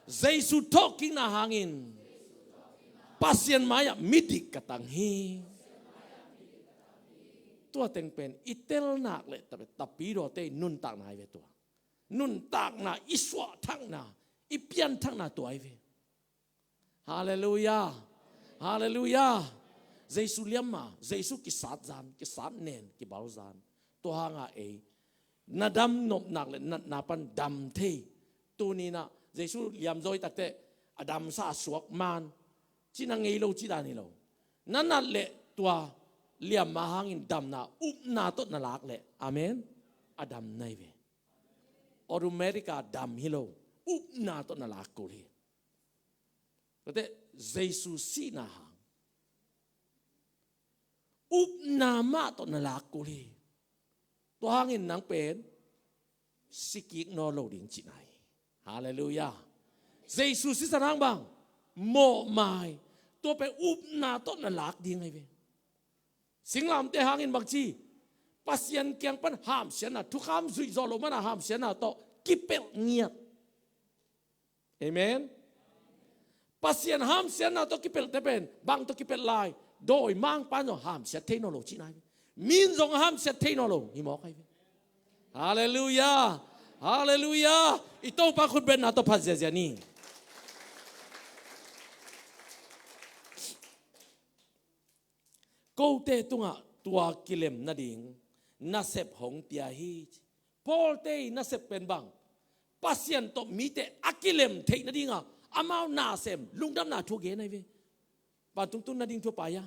Jesu thawhkikna hangin Pasian mai-ah midik ka tang hi. Tua teng pen i tel nak le tapi, tapidawte i nuntakna ahi ve tua. Nuntakna, i suahthakna, i pianthakna tua ahi ve. Halleluiah. Halleluiah. Jesu liamma, Jesu kisat zan, kisat nen, kibal zan. Tua hanga ei na dam nop nak le natna pan dam thei. Tuni in ah Jesu liam zaw hi takteh a damsa a suak man, ci na ngei lo, ci dan hi lo. Na nat le tua liamma hangin damna, upna tawh na lak le, amen, a dam na hi ve. Automatic a dam hi lo. Upna tawh na lak kul hi. Tua teh Jesu sihna hang, upna mah tawh na lak kul hi. Tua hangin nang pen si kik nawn lo ding cihna hi. Halleluiah. Jesu sisan hang bang, mawhmai. Tua pen upna tawh na lak ding ahi ve. Singlamteh hangin bangci, Pasian kiang pan hamsiatna, thukham zuih zawh loh mana hamsiatna tawh kipelh ngiat. Amen. Pasian hamsiatna tawh kipelhte pen bang tawh kipelh lai? Dawimangpa in zong hamsiat thei nawn lo cihna hi ve. Mi in zong hamsiat thei nawn lo hi mawk ahi ve. Halleluiah. Halleluiah. I Topa khutbetna tawh phat ziazia ni. Kote tungah tua kilem nading nasep hong pia hi. Pawlte i nasep pen bang, Pasian tawh mite a kilem theih nadinga amau nasem lungdamna thu gen ahi ve. Vantung tun nading thu a pai a,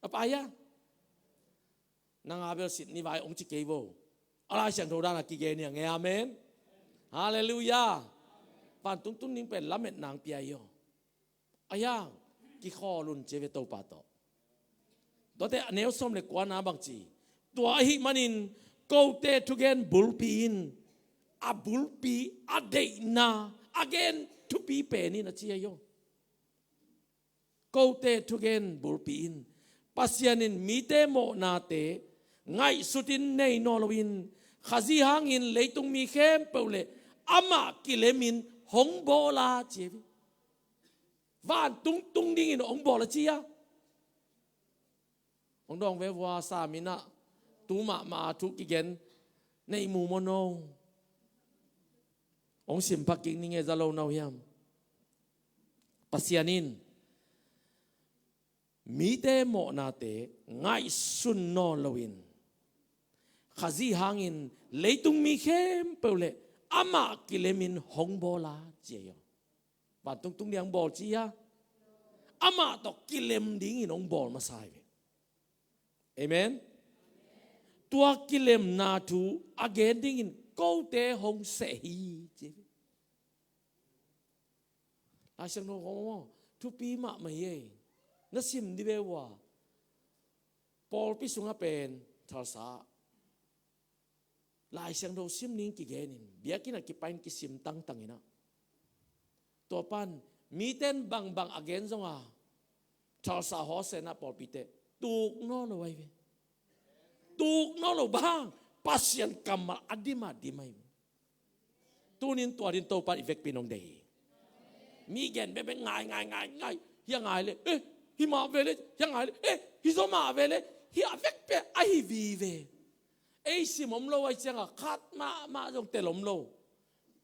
a pai a. Nang a bel sit ni vai ong ci kei vo. A Lai Siangtho dana kigen hi a nge, amen. Halleluiah. Vantung tun ding pen lametna hong pia hi aw. A hiang kikhawl un ci ve Topa tawh. Tuate a neu sawm le kuana bangci, tua ahih manin kote thugen bulpi in a bulpi, a deihna a gen thupi pen in a ci ahi aw. Kote thugen bulpi in Pasian in mite mawhnate ngaihsutin nei nawn loin Khazih hangin leitung mi khempeuh le amah kilemin hong bawl a ci hi. Vantung tung dingin hong bawl a ci a. Hong dawng ve vua, sa minah tu mahmah a thu kigen nei mu maw no? Hong sim phak kik ni nge, za lo na uh hiam? Pasian in mite mawhnate ngaihsun nawn loin Khazih hangin leitung mi khempeuh le amah kilemin hong bawl a ci ahi aw. Vantung tung ding hong bawl ci a, amah tawh kilem dingin hong bawl masa hi ve. Amen. Tua kilemna thu a gen dingin kote hong seh hi ci hi. Lai Siangtho khong maw, thupi mahmah hi ei. Na sim di ve ua. Pawlpi sungah pen thalsa Lai Siangtho sim ning kigenin biakinn ah kipain kisim tangtang inah, tua pan miten bangbang a gen zonga thalsa hawsena pawlpite tuk naw lo ahi ve. Tuk naw lo bang, Pasian kammal a dim a dim ahi ve. Tunin tua din Topan i vekpi nong deih hi. Mi gen bekbek ngai ngai ngai ngai. Hia ngai le, eh, hi mah ve le, hia ngai le, eh, hi zaw mah ve le. Hia vekpi ahi vive. Ei sim om lo ahi cianga khat mahmah zong tel om lo.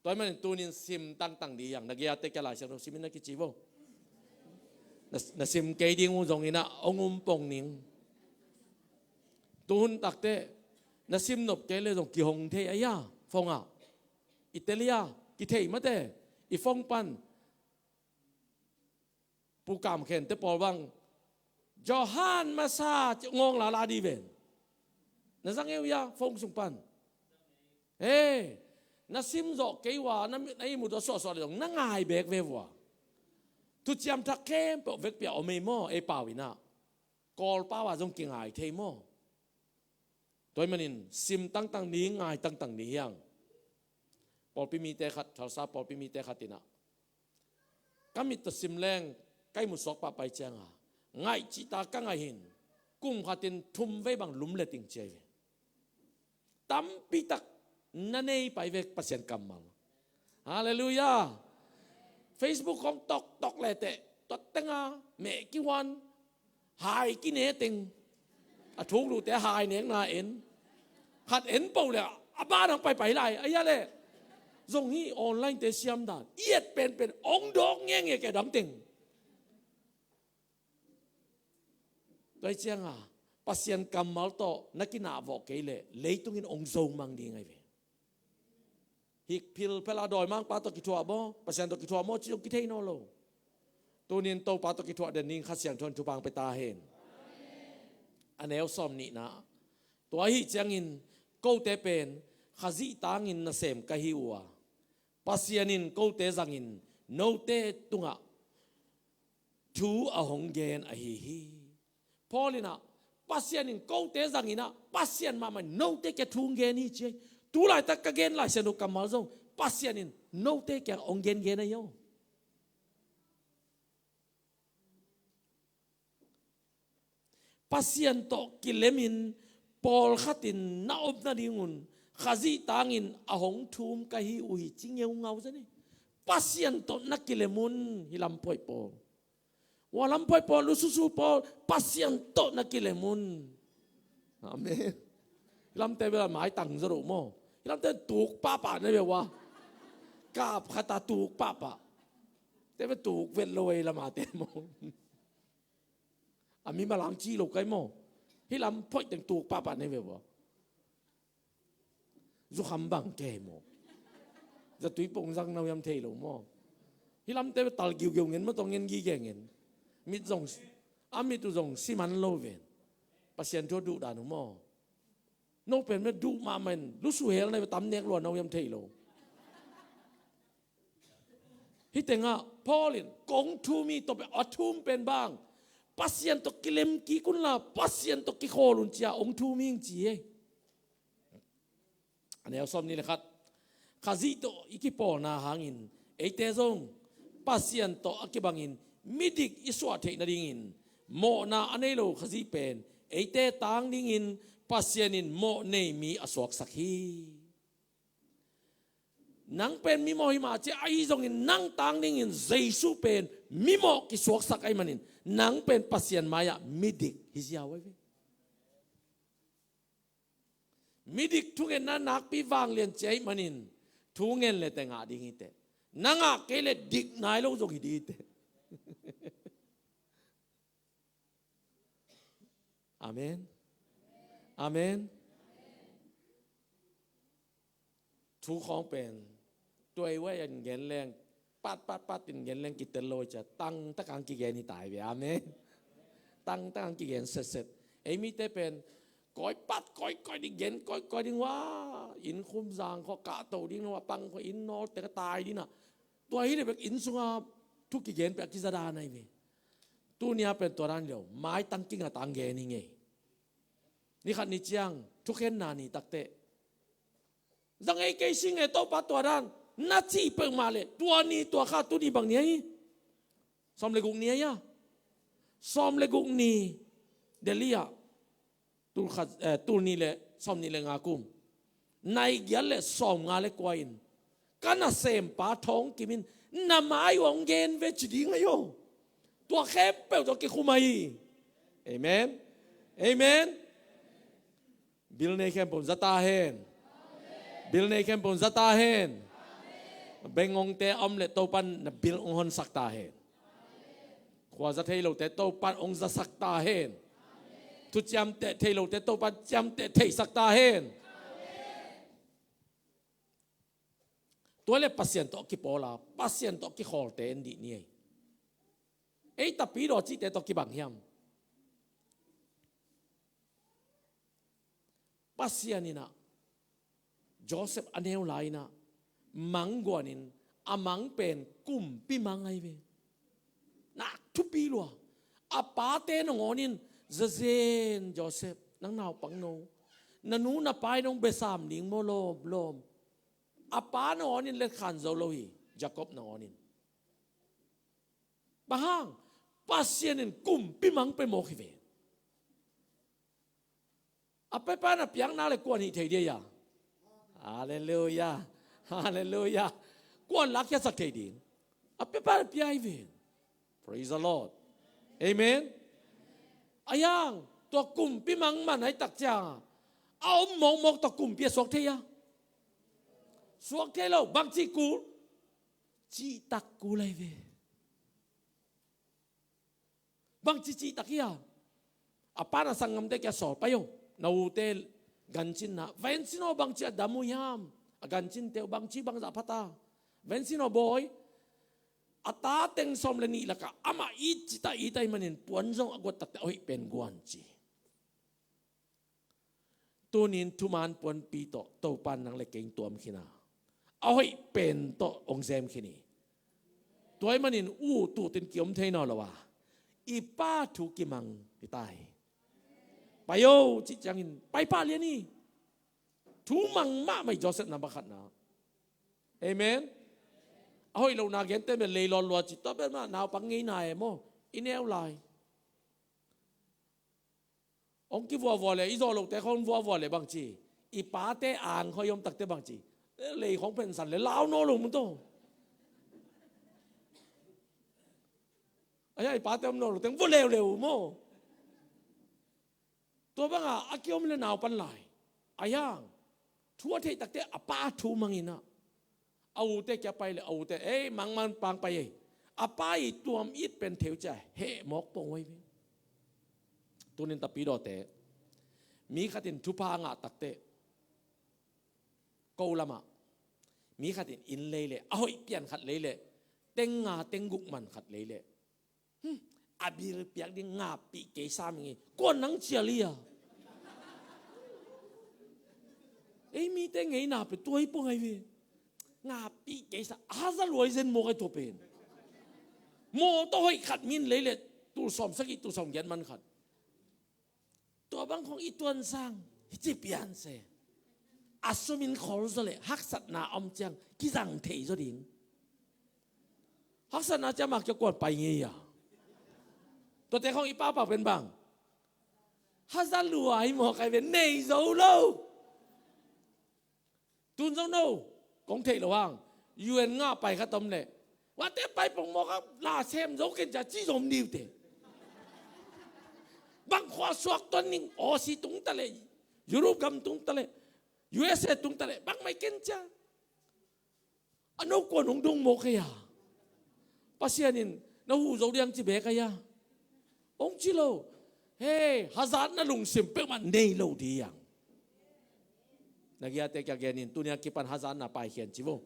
Tua ahih manin tunin sim tangtang di hiang. Na giate kia Lai Siangtho simin na kici vo. Na, na sim kei ding uh zong inah hong um pong ning. Tuhun takte na sim nop kei le zong kihong thei a ia, phone ah. I telia kithei mate, i phone pan. Pu Kam Khente pawl bang Johan masa ci ngawng lala di ven. Na zang eu ia phone sung pan. He, na sim zawh kei ua, na, na ihmut ua suahsuah le zong na ngai bek ve vua. Thuciam thak khempeuh vekpi a om ei maw, ei pau inah. Kawl pau a zong kingai thei maw. Tua ahih manin sim tangtang ni, ngai tangtang ni hiang. Pawlpi mite khat, thalsa pawlpi mite khat inah, ka mit tawh sim leng ka ihmu suak pahpai cianga, ngaih cihta ka ngaih hin, kum khatin thum vei bang lum leting ci ahi ve. Tampitak na nei pai ve Pasian kammal. Halleluiah. Facebook khong toktok leteh tua tenga meh kihuan, hai kine teng. A thuk luhte hai nekna en. Khat en poh le a ban hong paipai lai a ia le. Zong hi online te siam dan i et penpen hong dawk ngenge kei dam teng. Tua hi cianga Pasian kammal tawh na kinah vawh kei le leitungin hong zo mang ding ahi ve. Hik philphel a dawimangpa tawh kithuah maw, Pasian tawh kithuah maw ci zong kithei nawn lo. Tunin Topa tawh kithuah den ding Kha Siangtho in thupha hong pia ta hen. A neu sawm nihna. Tua ahi ciangin kote pen Khazih tangin nasem ka hi uh a, Pasian in kote zangin note tungah thu a hong gen ahi hi. Paul inah Pasian in kote zanginah Pasian mahmah in note kia thu hong gen hi ci ahi. Tulaitak ka gen Lai Siangtho kammal zong Pasian in note kiang hong gengen ahi aw. Pasian tawh kilemin pawlkhatin na om nadingun Khazih tangin a hong thum ka hi uh hi ci ngeungau zen hi. Pasian tawh na kilem un hi lam phoih pawl. Ua lam phoih pawl, lususu pawl, Pasian tawh na kilem un. Amen. Hi lamte bel a maitang zaw lo maw? Hi lamte tuk pahpah na bia ua. Kap khata tuk pahpah. Te bel tuk vet lo ei lamate maw? A mi malang ci lo kai maw? Hi lam phoih teng tuk pahpah na bia ua. Zukham bang kei maw? Zatui pong zang nau yam thei lo maw? Hi lamte bel tal giugeu ngen maw, tawh ngen gige ngen. Mit zong, a mit uh zong siman lo ven. Pasian thu duh dan uh maw? No pen me duh mahmah in lusu hel na bia tam nek lua nau yam thei lo. Hi tengah Paul in kong thum hi tawh pen a thum pen bang Pasian tawh kilem kik unla Pasian tawh kikhawl un cia hong thum hi ci hi. A neu sawm nih le khat. Khazih tawh i kipawlna hangin eite zong Pasian tawh a kibangin midik i suah theih nadingin mawhna a nei lo Khazih pen eite tang dingin Pasian in mawh nei mi a suaksak hi. Nang pen mimawh hi mah cia ahi zongin nang tang dingin Jesu pen mimawh kisuaksak ahih manin nang pen Pasian mai-ah midik hi ziau ahi ve. Midik thungetna nakpi vanglian cia ahih manin thungen le te ngah ding hi teh. Na ngah kei le dik nai lo zong hi ding hi teh. Amen. Amen. Thu khawng pen tuai wai an gen leng pat pat pat in gen leng kitel lo cia tangtak ang kigen hi tai ve. Amen. Tangtak ang kigen setset. Ei mite pen koi pat koi koi ding gen koi koi ding ua. Inn khum zang kho kahto ding ua pang kho inn nawl te ka tai ding a. Tua hi le bek inn sunga thu kigen pek a kiza dan ahi ve. Tunia pen tua dan lo maitang kinga tang gen hi ngei. Ni khat ni ciang thukhenna ni takteh zang ei kei sing e Topa tua dan na cih peuhmah le tua ni tua kha tuni bang ni ahi. Sawm le guk ni ahi a. Sawm le guk ni Delhi ah tul khat, eh, tul nih le sawm nih le nga kum nai giat le sawm nga le kua in ka nasempa Thawng Kim in na mai uh hong gen ve ci ding ahi aw. Tua khempeuh tawh kikhum ahi. Amen. Amen. Bil nei khempeuh za ta hen. Bil nei khempeuh za ta hen. Bengongte a om le Topan na bil hong honsak ta hen. Khuaza thei lote Topan hong zasak ta hen. Thuciamteh thei lote Topan ciamteh theisak ta hen. Tua le Pasian tawh kipawl a Pasian tawh kikhawlte en dih ni ei. Ei tapidaw cihte tawh kibang hiam? Pasian in ah Joseph a neu lai in ah mang guan in a mang pen kumpi mang ahi ve. Nak thupi lua. A pate nangawn in zazen Joseph nang naupang no na nu na pa in hong besam ding maw lawm lawm. A pa nangawn in letkhan zo lo hi. Jacob nangawn in. Bang hang? Pasian in kumpi mang pe mawk hi ve. A pepa na piakna le kuan hih thei dia. Halleluia. Halleluia. Kuan lakkhiatsak thei ding a pepa na pia hi ve. Praise the Lord. Amen. A yang tua kumpi mang man ahi tak ciang a om mawkmawk tua kumpi a suak thei a? Suak thei lo. Bangci kul? Cihtak kul ahi ve. Bangci cihtak hi a? A pa na sanggamte kia sawl pai o. Na ute gancinna va ensin aw bangci a dam uh hiam? A gancinte uh bangci bangzah phat a? Va ensin aw bawi. A ta teng sawm le nih lakah amah it cita it ahih manin puan zong a guat takte a hoih pen guan ci. Tunin thuman puanpi tawh Topan nang le kei tuam khin a, a hoih pen tawh hong zem khin hi. Tua ahih manin u tutin kiom thei naw lo a, i pa thu kimang hi ta hi. Pai o cih ciangin pai pah lian hi. Thu mang mahmah hi Joseph na bakhatna. Amen. A hoih lohna gente mah lei lawn lua ci, tua pen mah naupang ngeina e maw. I neu lai. Hong kivuavua le, i zawh lohte khawng vuavua le bang ci. I pate ang khawng i om takte bang ci. Lei khawng phensan le lau nawn lo mun tawh. Ahi hang i pate om nawn lo teng vua leuleu maw. Tua banga a kiom le naupan lai. Ahi hang thu a theih takte a pa thu mangin ah, a ute kia pai le a ute, ei, mangman pang pai ei. A pa i tuam it pen theu cia heh mawk pong uai ve. Tunin tapidawte, mi khatin thupha a ngah takte, ko lamah mi khatin inn lei le, a hoih pian khat lei le, teng nga teng guk man khat lei le, hmm, a bil piak ding ngapih kei sa ming ei. Kuan nang cia li a. Ei mite ngeina pe tuai pong ai ve. Ngapih kei sa, haza luai zen mawk ai tua pen. Mawtaw hoih khat min lei le, tul sawm sagih, tul sawm giat man khat. Tua bang khong i tuan sang hi ci pian se. A sumin khol zaw le haksatna om ciang kizang thei zaw ding. Haksatna ciang mak kia kuan pai ngei a. Tuate khong i papa pen bang, haza luai mawk ai ve, nei zo lo. Tun zong no, kong theih lo hang, U N ngah pai kha tom le, wate pai pong mawk a, la sem zo ken cia ci zom niu te. Bang khua suak tuan ning, Aussie tung ta le, Europe gam tung ta le, U S A tung ta le, bang mai ken cia. A no kuan hong dong mawk kei a. Pasian in na hu zo diang ci bek ai a. Hong ci lo. Hei, hazatna lungsim peuhmah nei lo diang. Na giate kia genin, tunia kipan hazatna paikhian ci vo.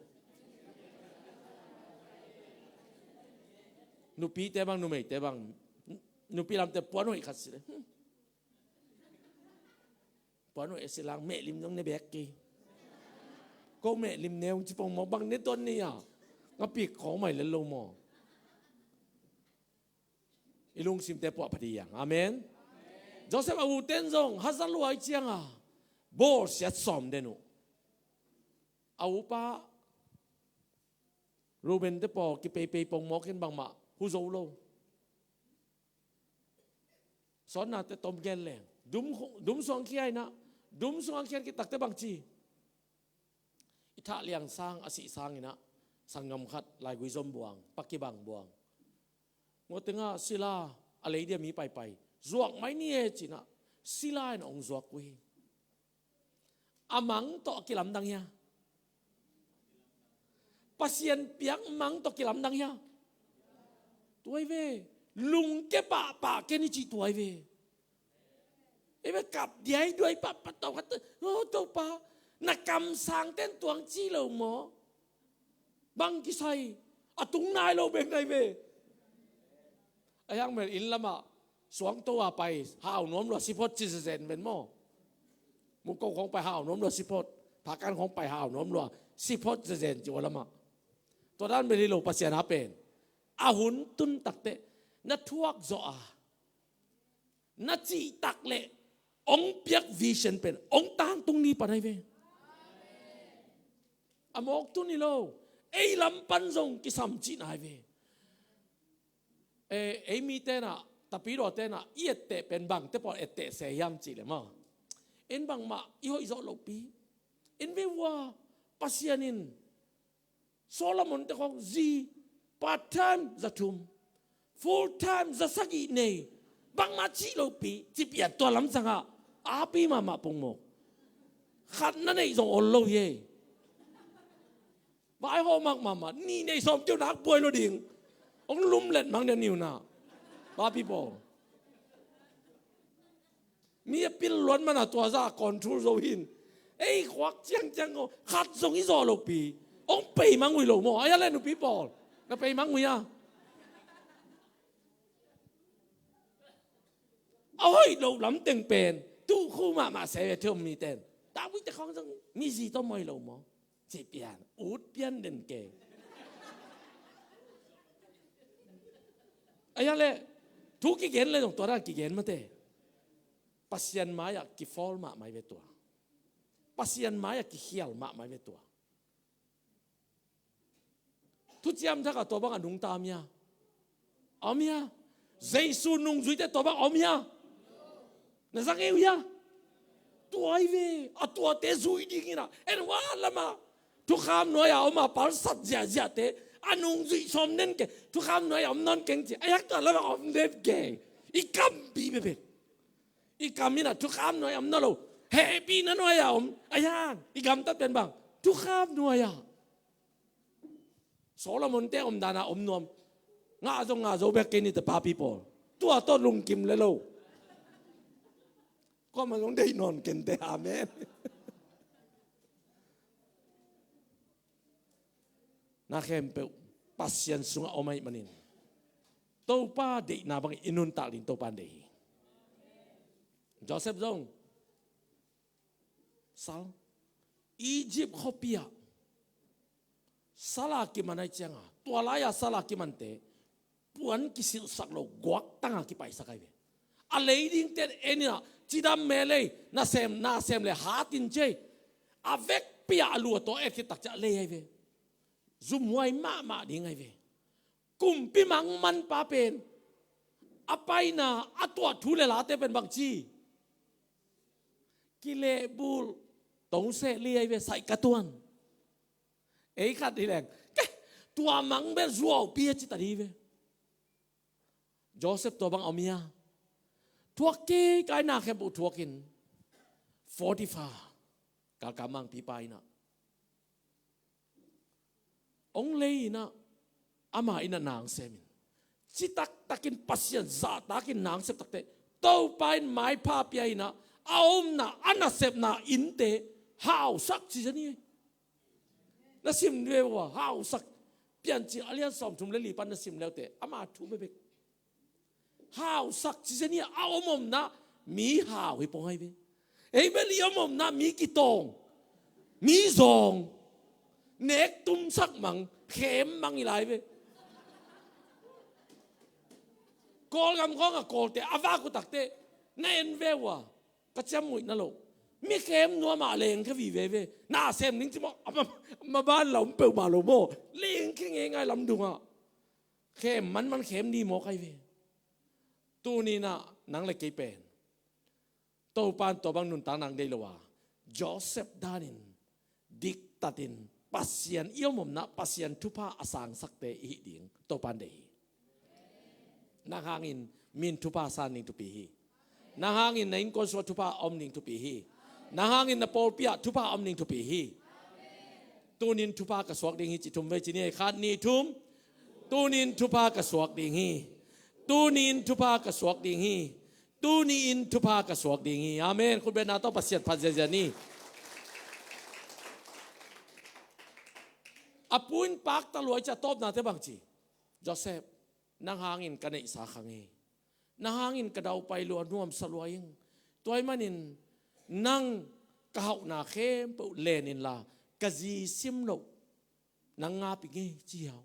Nupite bang, numeite bang, nupi lamte puan hoih khat si le. Hmm. Puan hoih a si lang, mehlim zong ne bek kei. Ko mehlim ne hong ci pong maw, bang ne tuan ni a. Nga pik khawng mai lel lo maw. I lungsimte puah pha ding. Amen. Joseph a uten zong haza luai cianga bawlsiat sawm den uh. A upa Reuben te pawl kipeipei pong mawk in bangmah hu zo lo. Sawnnate tom gen leng dum, dum suang khia inah, dum suang khian kitakte bang ci. I thah liang sang a sih sang inah sanggam khat laigui zom buang, pakibang buang. Ngawtengah sila a lei dia mi paipai zuak mai ni e cinah sila in a ong zuak uh hi. A mang tawh a kilamdang hia? Pasian piak mang tawh kilamdang hia? Tuai ve. Lungke pahpah ken i cih tuai ve. Ei ve kap diai duai pah patau khat. Oh, Topa, na kamsang ten tuang ci lo maw? Bang kisai a tung nai lo bek nai ve. A hiang mel inn lamah suangto a pai hau nuam lua siphot ci zezen ven maw? Muko khong pai hau nuam lua siphot, phakan khong pai hau nuam lua siphot zezen ci ua lamah. Tua dan mel hi lo Pasian a pen a hun tun takte na thuak zawh a na cihtak le ong piak vision pen ong tangtung ni pan ai ve. A mawk tun hi lo, ei lam pan zong kisam cihna ai ve. Eh, ei mi tenah, tapidaw tenah i etteh pen bangte pawl etteh se hiam cih le maw? En bangmah i hoih zawh lohpi. En ve ua, Pasian in Solomon te khong zi part time za thum, full time za sagih nei, bangmah cih lopi, cih pian tua lamsangah api mahmah pongmawk. Khat na neih zong ol lo hi ei. Vai hawh mak mahmah, nih neih sawm keu nak buai lo ding. Hong lumlet mang nia niuna. Papi pawl. Mi a pil luan mana tua za control zo hin. Ei khuak ciangciang ko khat zong i zaw lopi. Hong pei mangui lo maw? Aya le nupi pawl. Na pei mangui a. A hoih loh lam teng pen tuh khu mahmah se ve thum mi ten. Tavuite khawng zong mi zi tawh mawi lo maw? Ci pian, ut pian den kei. Ahiang le thu kigen le zong tua dan kigen mate. Pasian mai-ah kifawl mahmai ve tua. Pasian mai-ah kikhial mahmai ve tua. Thuciam Thak ah tua bang a nungta om hia? Om hia? Jesu nungzuite tua bang om hia? Na za ngei uh hia? Tua hi ve. A tuate zui ding in ah, en hua lamah thukham nuai-a om a palsat ziahziahte a nungzuih sawm den kei. Thukham nuai-a om nawn keng ci. A yak tua lamah om den kei. I kampi bekbek. I kam in ah thukham nuai-a om nawn lo. Hehpihna nuai-a om. A yan i gamtat pen bang? Thukham nuai-a. Solomon-te omdan a om nuam. Ngah zong ngah zo bek kei ni te, papi pawl. Tua tawh lungkim le lo. Kuamah zong deih nawn kei ni te. Amen. Na khempeuh Pasian sungah om ahih manin, Topa deihna bangin i nuntak ding Topa in deih hi. Joseph zong sal, Egypt khuapi ah sal a kiman ahih ciangin, tua lai-a sal a kimante puan kisilhsak lo, guaktang a kipaisak ahi ve. A lei dingte en in ah, cidam melei, nasem, nasem le hatin ci ei. A vekpi-a a lu a tawh et khit tak ciang a lei ahi ve. Zumhuai mahmah ding ahi ve. Kumpi mangmanpa pen a paina, a tuah thu le late pen bangci? Kilehbulh, tong seh li ahi ve, saih ka tuan. Ei khat hi leng, ke, tua mang bel zuaupi a ci ta di ve. Joseph tua bang om hia? Thuak kei, kai na khempeuh thuakin Potifar, galkap mangpipa in ah, hong lei in ah, ama in ah na hong sem in. Citaktakin Pasian zahtakin na hong sep takteh, Topa in maipha pia in ah, a omna, a nasepna innte hausak ci zen hi. Na sim ve ua, hausak. Piancil a lian sawmthum le li pan na sim leute, ama thu bekbek. Hausak ci zen hi a, a om omna mi hau hi pong ahi ve. Ei bel i om omna mi kitawng, mi zawng, nek tumsak mang, khem mang hi lai ve. Kawlgam khawng a Kawlte a vak uh takteh, na en ve ua, ka ciamnuihna lo. Mi khem nuam a lengkhia vive ve. Na sem ning ci maw, a ma, ma ban la om peuhmah lo maw. Lengkhia ngeingai lamdung ah. Khem manman khem ni mawk ahi ve. Tuni in ah nang le kei pen, Topa in tua bang nuntak nang deih lo a, Joseph danin diktatin Pasian i om omna, Pasian thupha a sangsakte i hih ding Topa in deih hi. Nang hangin mi in thupha a san ding thupi hi. Nang hangin na innkuan sungah thupha a om ding thupi hi. Nang hangin na pawlpi ah thupha a om ding thupi hi. Tunin thupha ka suak ding hi ci thum vei ci ni ei. Khat, nih, thum. Tunin thupha ka suak ding hi. Tunin thupha ka suak ding hi. Tuni in thupha ka suak ding hi. Amen. Khutbetna tawh Pasian phat ziazia ni. A pu in pakta lua i ci a, tawpnate bangci? Joseph, nang hangin ka neihsa kha ngei. Nang hangin ka daupai lua, nuamsa lua ing. Tua ahih manin nang ka hauhna khempeuh len inla, ka zi sim loh nang ngap ing ei, ci hi a.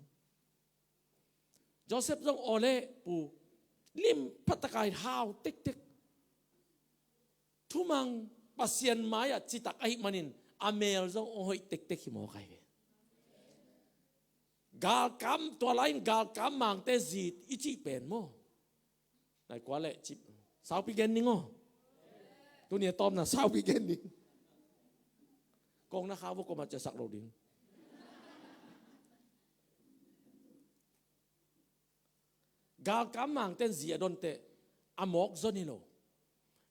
Joseph zong, aw le pu, lim phataka in hau tektek. Thumang Pasian mai-ah citak ahih manin a mel zong hong hoih tektek hi mawk ahi ve. Galkap, tua lai-in galkap mangte zi i cih pen maw? Nai kua le cip. Saupi gen ning aw. Tuni a tawpna saupi gen ning. Kong na kha vo, kong ma ciasak lo ding. Galkap mangten zi a donte a mawk zon hi lo.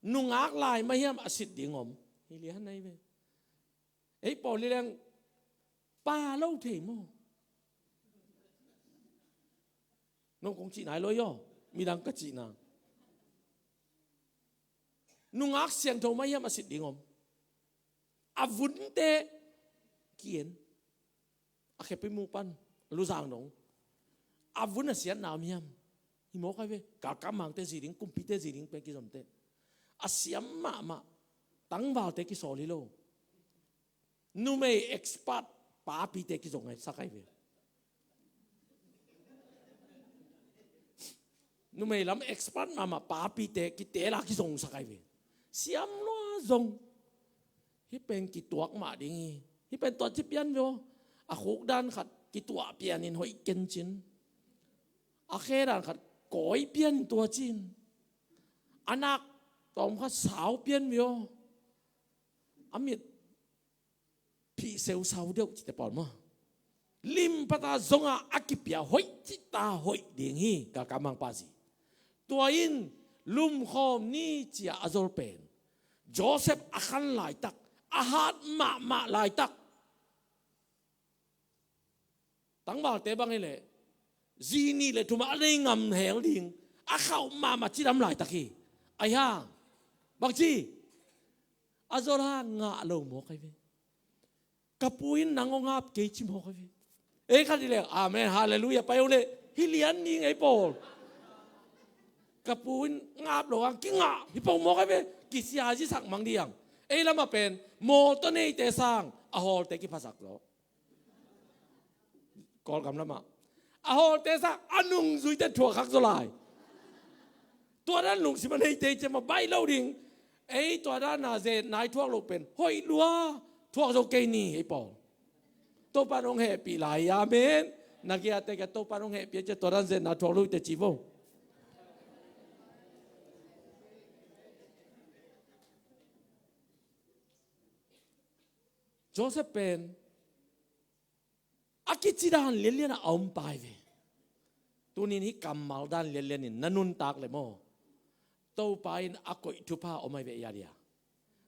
Nungak lai mah hiam a sit ding om? Hi lian ahi ve. Ei pawl hi leng pa lo thei maw? Nong kong cih nai lo hi aw. Midang ka cihna. Nungak siangtho mah hiam a sit ding om? A vunte kien. A khepi mu pan, a luzang dong. A vun a siatna om hiam? Hi mawk ahi ve. Galkap mangte zi ding, kumpite zi ding pen kizomte. A siam mahmah tangvalte kisawl hi lo. Numei expert papite kizong ahi sak ahi ve. Numei lam expert mahmah papite kitela kizongsak ahi ve. Siam lua zong. Hih pen kituak mah ding hi. Hih pen tua ci pian ve aw. A khuk dan khat kituah pianin hoih kencin. A khe dan khat kawi pianin tuacin. A nak tawm khat sau pian vio. A mit phihseu sau deuh cite pawl maw. Lim pata zonga a kipia hoih cita hoih ding hi, galkap mangpa zi. Tua in lumkhawm ni cia a zol pen Joseph a khan laitak, a hat mahmah laitak. Tangvalte bang hileh zi nih le thum a nei ngam hel ding a khauh mahmah cidam laitak hi. Ahi hang bangci a zol hang ngah lo mawk ahi ve. Ka pu in nang hong ap kei ci mawk ahi ve. Ei khat hileh amen halleluiah pai uh leh hi lian ding ei pawl. Ka pu in ngap lo hang kingah hi pong mawk ahi ve. Kisia zisak mang ding. Ei lamah pen mawtaw neite sang a hawlte kiphasak zaw. Kawlgam lamah a hawlte sang a nungzuite thuak khak zaw lai. Tua dan lungsim a neite ciamah baih lo ding. Ei tua dan a zen nai thuak lo pen hoih lua thuak zo kei ni ei pawl. Topa nong hehpih lai amen. Na giate ka Topa nong hehpih a cia tua dan zen na thuak lo te ci vo. Joseph pen a kici dan lianlian a om pai ve. Tunin hi kammal dan lianlian in na nuntak le maw. Topa in a koih thupha om ai ve ia dia.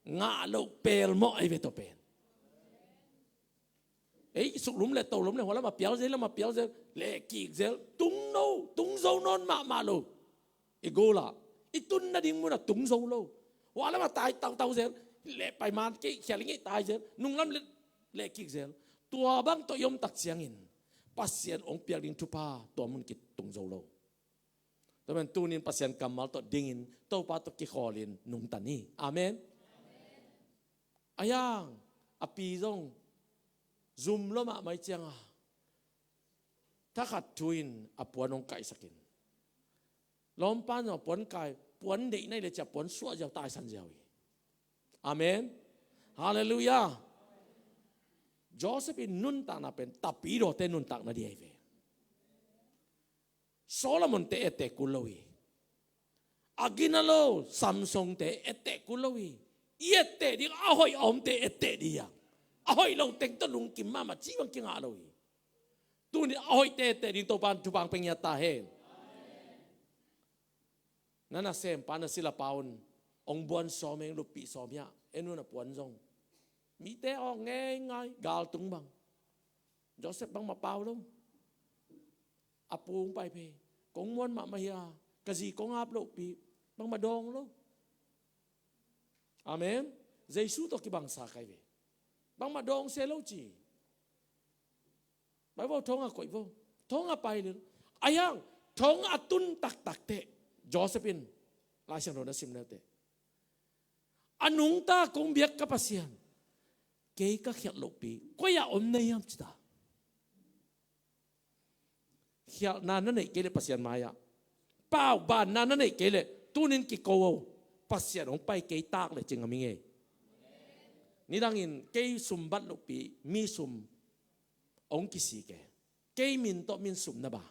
Ngah loh pel mawh ai ve tua pen. Ei suklum le tolum le hua lamah pial zel lamah pial zel le kik zel tung no tung zo nawn mahmah lo. I gola i tun nading munah tung zo lo. Hua lamah tai tautau zel le paiman kei khial i ngeih tai zel nunglam le le kik zel. Tua bang tawh i om tak ciangin Pasian hong piak ding thupha tua mun kitung zo lo. Tua man tunin Pasian kammal tawh dingin Topa tawh kikhawlin nungtan hi. Amen. A yang a pi zong zum lo mahmah i cianga thakhat thu in a puan hong kaihsakin lawmpan zong a puan kai puan deih nai le cia puan suah ziau taisan ziau hi. Amen. Halleluiah. Joseph in nuntakna pen tapidawte nuntakna di ahi ve. Solomon te etteh kul lo hi. A gina lo Samson te etteh kul lo hi. I etteh ding a hoih a omte etteh ding a hoih lo teng tawh lungkim mahmah ci bang kingah lo hi. Tuni a hoihte etteh ding Topan thupang peng ia ta hen. Na nasempa na silapa un ong buan sawm eng luppih sawm hiah en un a puan zong mite awk ngeingai galtung bang. Joseph bangmah pau lo. A pu ong pai phei kong muan mahmah hia ka zi kong ap lohpih bangmah dawng lo. Amen. Jesu tawh kibangsa kai ve. Bangmah dawng se lo ci. Pai vo thong a koih vo thong a pai lil a hiang thong a tun taktak teh Joseph in Laisiangtho na sim neu teh a nungta kong biak ka Pasian kei ka khialh lohpi koi a om na hiam cita. Khialhna na neih kei le Pasian mai-ah pau banna na neih kei le tunin kiko o Pasian hong pai kei tak le cing a mi ngei. Nidangin kei sum bat lohpi mi sum hong kisik e. Kei min tawh min sum na ba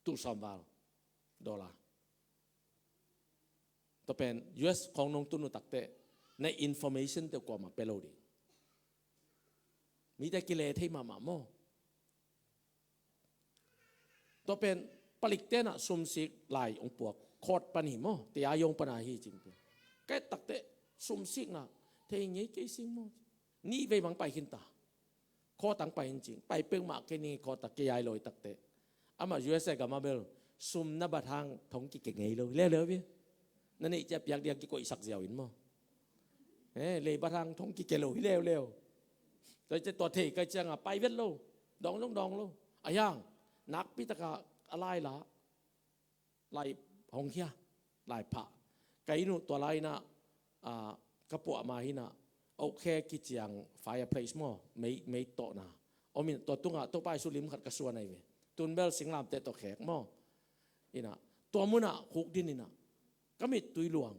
tul sawm val dollar. Tua pen U S khawng nong tun uh takteh na information te kuamah pe lo ding. Mite kile thei mahmah maw. Tua pen palik tenah sumsik lai ong puak court pan hi maw tia yong pana hi cing pen. Kai takteh sumsikna thei ngei kei sing maw. Nih vei bang pai khin ta. Khawtang pai in cing pai peuhmah kei ning khawta kei ai lawi takteh amah U S A gam a bel sum na bat hang thong kike ngei lo leuleu bia. Na neih cia piak dia kikoihsak ziau in maw. Eh, lei bat hang thong kike lo hi leuleu. Tua cia tua thei kai cianga pai vet lo. Dawng zong dawng lo. A hiang nakpi taka a lai la lai hong hia lai phah. Ka inn uh tua lai inah ah, ka puah ma hinah okkhe kiciang fireplace maw mei, mei tawhna om in tua tungah Topa Jesu lim khat ka suan ahi ve. Tun bel singlamteh tawh khek maw. Inah tua munah khuk din inah ka mittui luang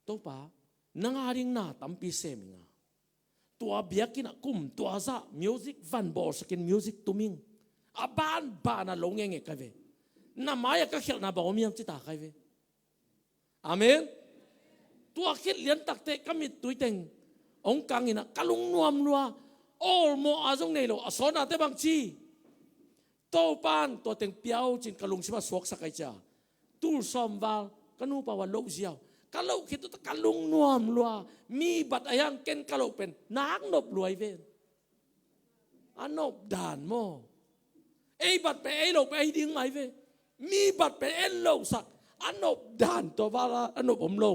Topa nang a ding na tampi sem inga tua biakinn ah kum tua zah music van bawlsakin music tum ing. A banban a lo ngenge kai ve. Na mai-ah ka khialhna bang om hiam ci ta kai ve. Amen. Tua khit lian takteh ka mittui teng hong kangin ah ka lungnuam lua. Awlmawh a zong nei lo a sawtnate bang ci. Topa'n tua teng pia un cin ka lungsim ah suaksak ai cia. Tul sawm val ka nupa uh a loh ziau. Ka loh khit uh teh ka lungnuam lua. Mi bat a hiang ken ka loh pen nak nop lua hi ven. A nop dan maw. Ei bat pen ei loh pen ei ding mai ve. Mi bat pen en losak. A nop dan tua val a nop om lo.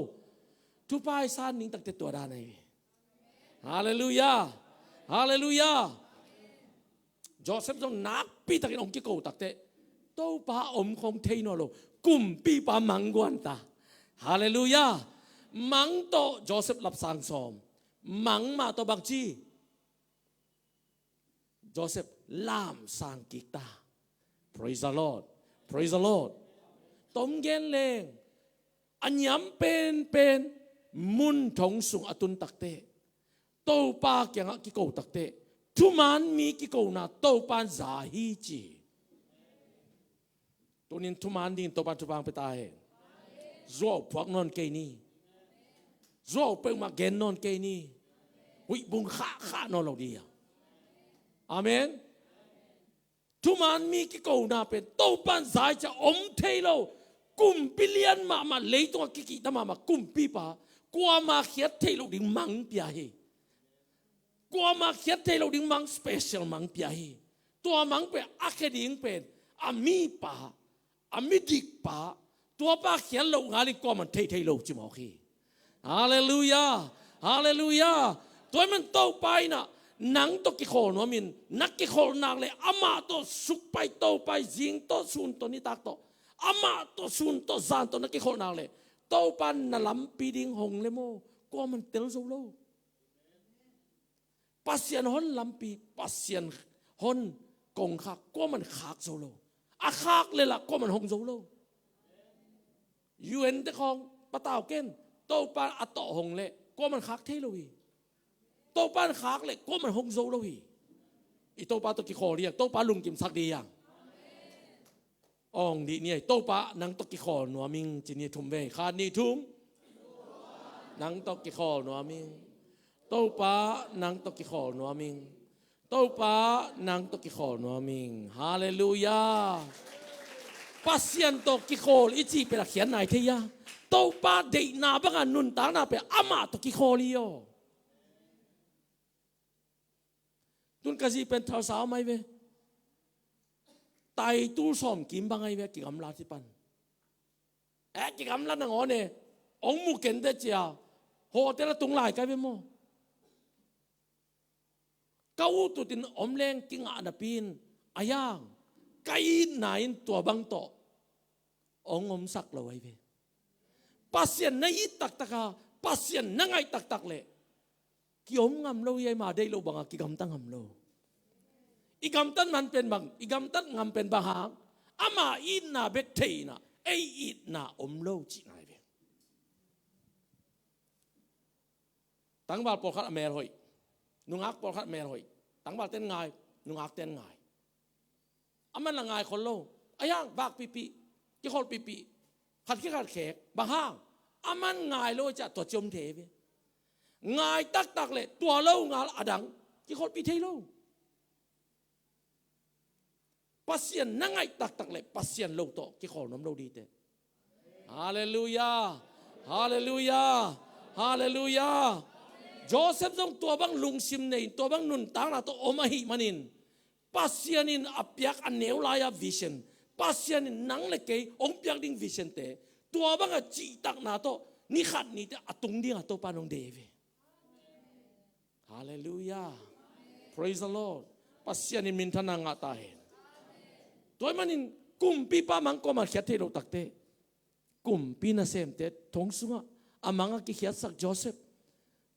Thupha i san ning takteh tua dan ai ve. Halleluiah. Halleluiah. Joseph zong nakpi takin hong kiko takteh Topa om khong thei nawn lo. Kumpipa mang guan ta. Halleluiah. Mang tawh Joseph lapsang sawm. Mang mah tawh bang ci. Joseph lamsang kik ta. Praise the Lord. Praise the Lord. Tom gen leng a niam penpen mun thong sung a tun takteh Topa kiangah kiko takteh thuman mi kikona Topa'n za hi ci. Tunin thuman dingin Topa'n thupha hong pia ta hen. Zuau phuak nawn kei ni. Zuau peuhmah gen nawn kei ni. Huih bung khahkhah nawn lo ding hi a. Amen. Thuman mi kikona pen Topa'n za hi cia om thei lo. Kumpi lian mahmah leitungah kikihta mahmah kumpipa kuamah khiat theih loh ding mang pia hi. Kuamah khiat theih loh ding mang special mang pia hi. Tua mang pen a khia ding pen a mipa, a midikpa, tuapa khiat loh ngalin kuaman theih theih lo ci mawk hi. Halleluiah. Halleluiah. Tua ahih manin Topa in ah nang tawh kikhawl nuamin na kikholh nak leh amah tawh sukpai topai zing tawh sun tawh nitak tawh amah tawh sun tawh zan tawh na kikholh nak leh Topa na lampi ding hong le maw kuaman tel zo lo. Pasian hon lampi, Pasian hon kongkhak kuaman khak zo lo. A khak le lah kuaman hong zo lo. U N te khawng patau ken. Topa a tawh hong leh kuaman khak thei lo hi. Topa in khak leh kuaman hong zo lo hi. I Topa tawh kikhawl ding hi hang, Topa lungkimsak ding hi hang. Awng dih ni ei. Topa nang tawh kikhawl nuam ing ci ni. Thum vei. Khat nih thum. Nang tawh kikhawl nuam ing. Topa nang tawh kikhawl nuam ing. Topa nang tawh kikhawl nuam ing. Halleluiah. Pasian tawh kikhawl i cih pen a khiat nai thei a. Topa deihna banga nuntakna pen amah tawh kikhawl hi aw. Tun ka zi pen Tulsa om ai ve. Tai tul sawm kim bang ai ve, kigamla ci pan. Eh, kigamla nangawn e. Ong mu ken te cia. Hotel a tung lai kai ve maw. Ka ut utin om leng kingah napi in a hiang. Ka itna in tua bang tawh ong omsak lo ai ve. Pasian na it taktaka, Pasian na ngaih taktak leh kiom ngam lo hi, ei ma deih loh banga kigamta ngam lo. I gamtat man pen bang, i gamtat ngam pen bang hang, ama itna bek thei inah ei itna om lo cihna ai ve. Tangval pawlkhat a mel hoih, nungak pawlkhat a mel hoih. Tangval ten ngai, nungak ten ngai. Aman la ngai khol lo. A hiang vak pihpih, kikhol pihpih, khat khek khat khek. Bang hang? Aman ngai lo ciah tua ciom thei ve. Ngai taktak le tua lo ngal a dang kikholpih thei lo. Pasian na ngaih taktak le Pasian lo tawh kikhawl nuam lo dite. Halleluiah. Halleluiah. Halleluiah. Joseph zong tua bang lungsim nei, tua bang nuntakna tawh om ahih manin Pasian in a piak a neu lai-a vision, Pasian in nang le kei hong piak ding vision te tua banga cihtakna tawh ni khat ni te a tung dinga Topa nong deih ve. Halleluiah. Praise the Lord. Pasian in minthanna ngah ta hen. Tua ahih manin kumpipa mang kawman khiat thei lo takte, kumpi nasemte thong sungah a manga kikhiatsak Joseph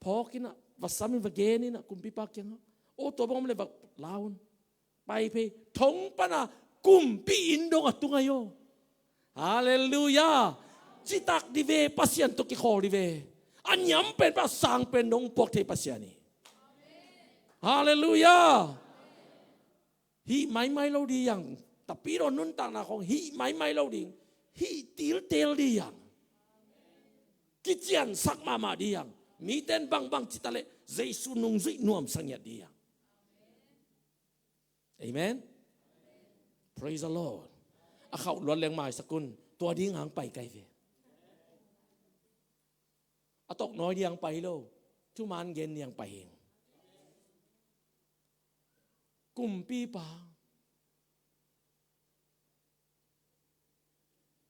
phawk inah, va sam in va gen inah kumpipa kiangah, aw tua bang om le va la un. Pai phei, thong pana kumpi inn dong a tung ai aw. Halleluiah. Citak di ve, Pasian tawh kikhawl di ve. A niam pen pa sang pen dong puak thei Pasian hi. Halleluiah. Hih maimai lo ding hi hang. Tapidaw nuntakna khong hih maimai lo ding. Hih tiltel ding hi hang. Kiciansak mahmah ding hi hang. Mite in bangbang ci ta leh Jesu nungzuih nuamsa ngiat ding hi hang. Amen. Praise the Lord. A khauh luat leng maisak un. Tua ding hang pai kei ve. A toknawi ding hang pai lo. Thuman gen ding hang pai hi ing. Kumpipa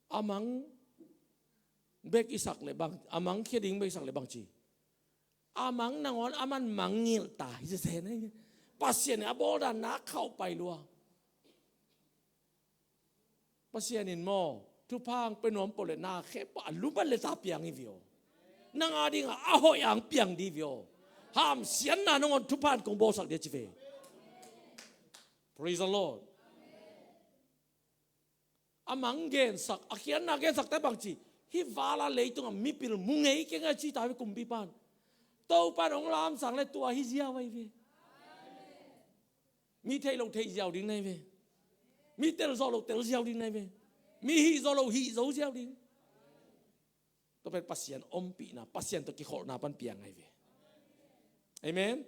a mang bek i sak leh bang, a mang khia ding bek i sak leh bang ci. A mang nangawn aman mang ngilh ta hi sese na hi. Pasian in a bawldan na khauh pai lua. Pasian in maw, thupha hong pia nuam peuh leh na khempeuh a luman le ta piang hi ve aw. Nang a dingah a hoih hang piang ding hi ve aw. Hamsiatna nangawn thupha in kong bawlsak ding hi ci ve. Praise the Lord. A mang gensak, a khiatna gensak te bang ci. Hih val a leitungah mipil mu ngei kei ngai ci ta ve kumpipa in. Topa in hong lamsang leh tua hi ziau ahi ve. Mi theih loh theih ziau ding na hi ve. Mi tel zawh loh tel ziau ding na hi ve. Mi hih zawh loh hih zo ziau ding. Tua pen Pasian ompihna, Pasian tawh kikholhna pan piang ahi ve. Amen.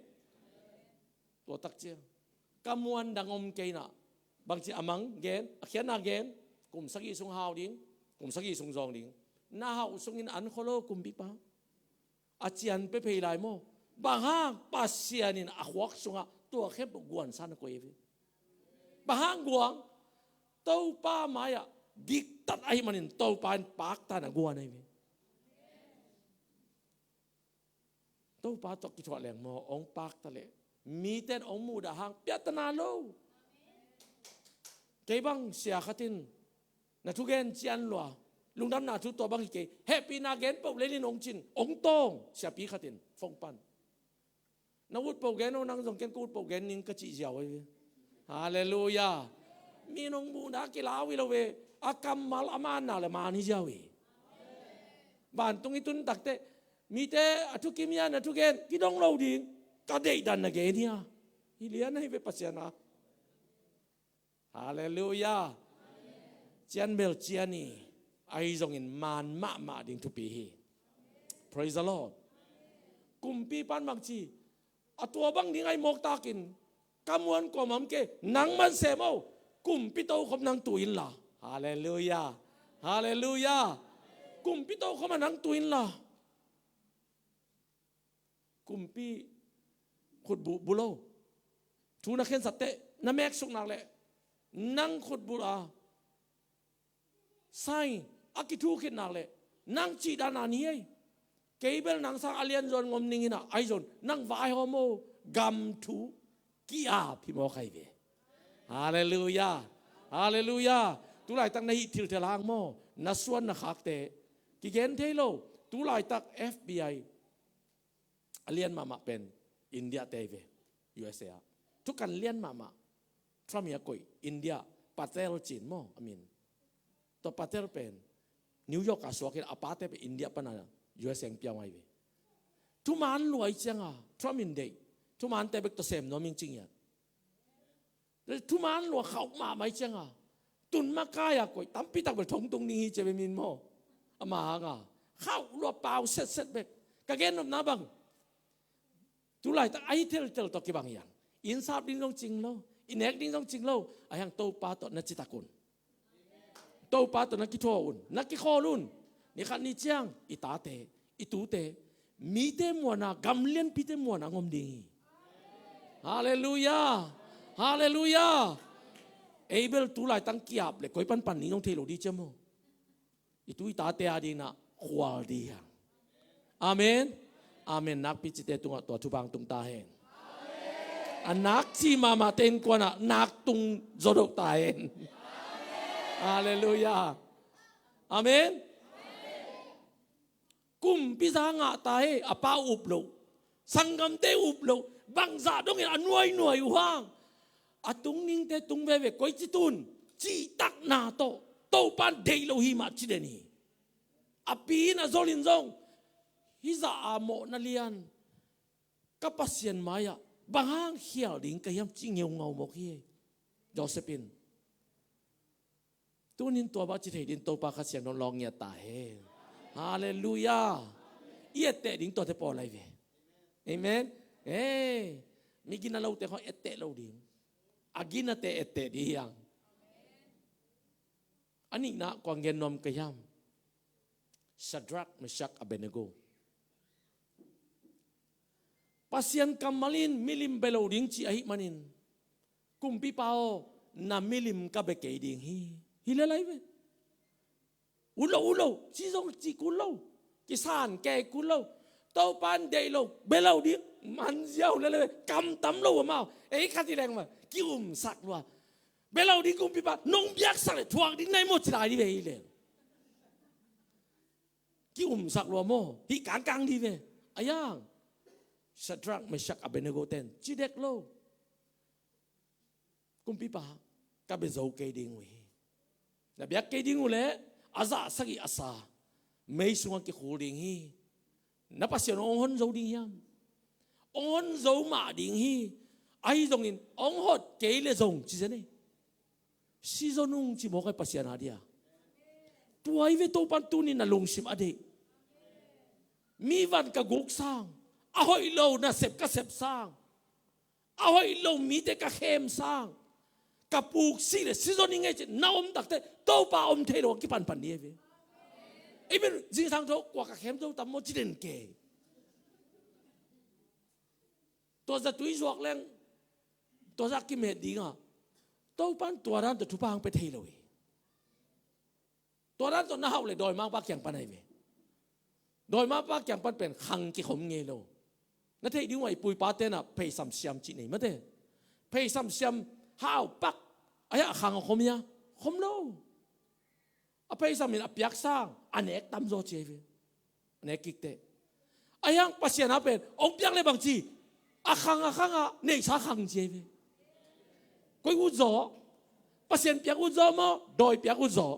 Tua tak ciang ka muan dang om kei na. Bangci a mang gen, a khiatna gen. Kum sagih sung hau ding. Kum sagih sung zawng ding. Na hauh sungin an kholo kumpipa. A cian pia phei lai maw. Bang hang Pasian in a khuak sungah tua khempeuh guansa na koih ahi ve. Bang hang guang. Topa mai-ah diktat ahih manin Topa in pakta na guan ahi ve. Topa tawh kithuah leng maw, hong pakta leh mite in hong muhdah hang piattana lo. Kei bang sia khat in na thugen cian lua, lungdamna thu tua bang hi kei, hehpihna gen peuh lel in hong cin, hong tawng siapi khat in phone pan. Na utpoh gen aw, nang zong ken ka utpoh gen ning ka cih ziau ahi ve. Halleluiah. Mi nong muhna kilau hi lo ve. A kammal a manna le man hi ziau hi. Vantung i tun takteh mite a thukim hi a, na thugen kidong lo ding. Ka deihdan na gen hi a. Hi lian ahi ve Pasian a. Halleluiah. Cian bel cian hi. Ahi zongin man mahmah ding thupi hi. Praise the Lord. Kumpipa in bang ci, a tua bang ding ahi mawk takin ka muan kuamah om kei, nang man sem aw, kumpi tokhom nang tu inla. Halleluiah. Halleluiah. Kumpi tokhom ah nang tu inla. Kumpi khutbuh bul aw. Thu na khensat teh na meksuk nak leh nang khutbuh a sai a kithu khit nak leh nang cihdan a ni ei. Kei bel nang sang a lianzaw in ngom ning in a, ahi zong nang vaihawm aw, gam thu ki-ap hi mawk ahi ve. Halleluiah. Halleluiah. Tulaitak na hih thilthel hang maw, na suan na khakte kigen thei lo. Tulaitak F B I a lian mahmah pen India te hi ve, U S A ah. Thukan lian mahmah. Trump hi a koih, India, Patel ci-in maw a min. Tua Patel pen New York a suak hi a, a pate pen India pan a U S A hong piau ahi ve. Thuman lua ahih ciangin Trump in deih, thumante bek tawh sem nuam ing ci ngiat. Thuman lua khauh mahmah ahih ciangin tun makai a koih tampi tak bel thong tung ding hi ci ve min maw. Ama hangin khauh lua pau setset bek. Ka gennopna bang, tulaitak ahi teltel tawh kibang hi hang. Inn sap ding zong cing lo, i nek ding zong cing lo. Ahi hang Topa tawh na citak un. Topa tawh na kithawi un, na kikhawl un. Ni khat ni ciang i tate, i tute, mite muanah, gam lianpite muanah hong om ding hi. Halleluiah. Halleluiah. Ei bel tulaitak ki-ap leh koi pan pan ding zong thei lo ding ci maw. I tu i tate a dingin ah khual ding hi hang. Amen. Amen. Nakpi cite tungah tua thupha hong tung ta hen. A nak ci mahmahte innkuan ah nak tung zaw deuh ta hen. Halleluiah. Amen. Kumpi za ngah ta hi, a pa up loh, sanggamte up loh, bangzah dongin a nuainuai uh hang. A tung ningte tung veve, koici tun cihtakna tawh Topa in deih lo hi mah ci den hi. A pi in a zol in zong, hih zah a mawhna lian, ka Pasian mai-ah Bang hang khial ding ka hiam ci ngeungau mawk hi. Joseph in, tunin tua bang ci thei ding Topa Kha Siangtho in lawng ngiat ta hen. Halleluiah. I etteh ding tuate pawl lai ve. Amen. Ei, mi gina lote khawng etteh lo ding. A ginate etteh ding hi hang. A nihna kua gen nuam ka hiam? Shadrach, Meshach, Abednego. Pasian kammal in milim bia lo ding ci ahih manin, kumpipa aw, na milim ka bia kei ding hi. Hi le lai ve. Ut lo, ut lo, ci zong ci kul lo. Kisan kei kul lo. Topa in deih lo, bia lo ding. Man ziau le le, kam tam lo amau. Ei khat hi leng ma, ki-umsak lua. Bia lo ding kumpipa, nong biaksak le thuak ding nai maw ci lai ding ve hi leng. Ki-umsak lua maw, hih kangkang ding ve. A hiang, Shadrach, Meshach, Abednego ten ci dek lo. Kumpipa, ka bia zo kei ding uh hi. Na biak kei ding uh leh, a zah sagih a sa mei sungah kikhul ding hi. Na Pasian hong hon zo ding hiam? Hong hon zo mah ding hi. Ahi zongin hong hot kei le zong ci zen ei. Si zaw nung ci mawk ai Pasian a dia. Tua hi ve Topan tunin na lungsim a deih. Mi van ka guk sang, a hoih lo nasep ka sep sang, a hoih lo mite ka khem sang, ka puk si le si zaw ning ei ci na om takte Topa om thei lo a kipanpan ding hi ve. Ei pen zingsang tho kua ka khem zo tam maw ci den kei. Tua zah tui zuak leng, tua zah kimet ding a, Topan tua dan tawh thupha hong pia thei lo hi. Tua dan tawh na hauh le dawimangpa kiang pan ahi ve. Dawimangpa kiang pan pen khang kikhom ngei lo. Na theih ding uh a i puipa tenah pheisam siam cih nei mate. Pheisam siam hau pak, a hiah a khang a khom hia? Khom lo. A pheisam in a piak sang a nek tam zaw ci ahi ve. A nek kikte. A hiang Pasian a pen hong piak le bang ci? A khang a khang a neihsa khang ci ahi ve. Koi ut zaw? Pasian piak ut zaw maw, dawi piak ut zaw?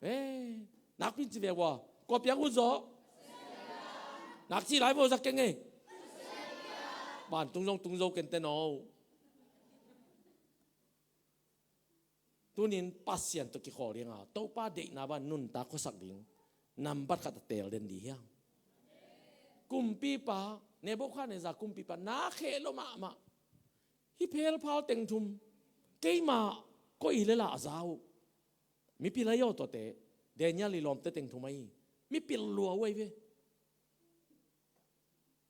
Eh, nakpi in ci ve ua. Kua piak ut zaw? Nak ci lai vo zak keng ei. Vantung zong tung zo ken te no. Tunin Pasian tawh kikhawl ding a, Topa deihna bang nuntak khuasak ding nambat khat a teel den ding hiam? Kumpipa, Nebuchadnezzar kumpipa na kheh lo mahmah. Hih phelphal teng thum, keimah koi hi le lah a za uh. Mipil ahi aw tuate, Daniel i lawmte teng thum ahi. Mipil lua uh ahi ve.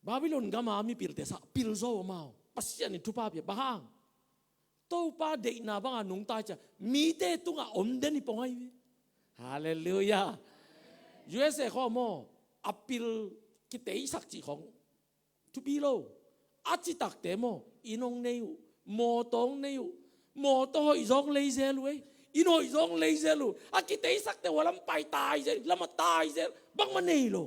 Babylon gama mipilte sah pil zaw amau. Pasian in thupha pia bang hang? Topa deihna banga nungta i cia mite tungah om den i pong ahi ve. Halleluiah. U S A khawng maw, a pil kiteisak cih khawng thupi lo. A citakte maw, inn hong nei uh, mawtaw hong nei uh. Mawtaw hoih zawng lei zel uh ei. Inn hoih zawng lei zel uh. A kiteisakte ua lam pai tai zel, lam a tai zel, bangmah nei lo.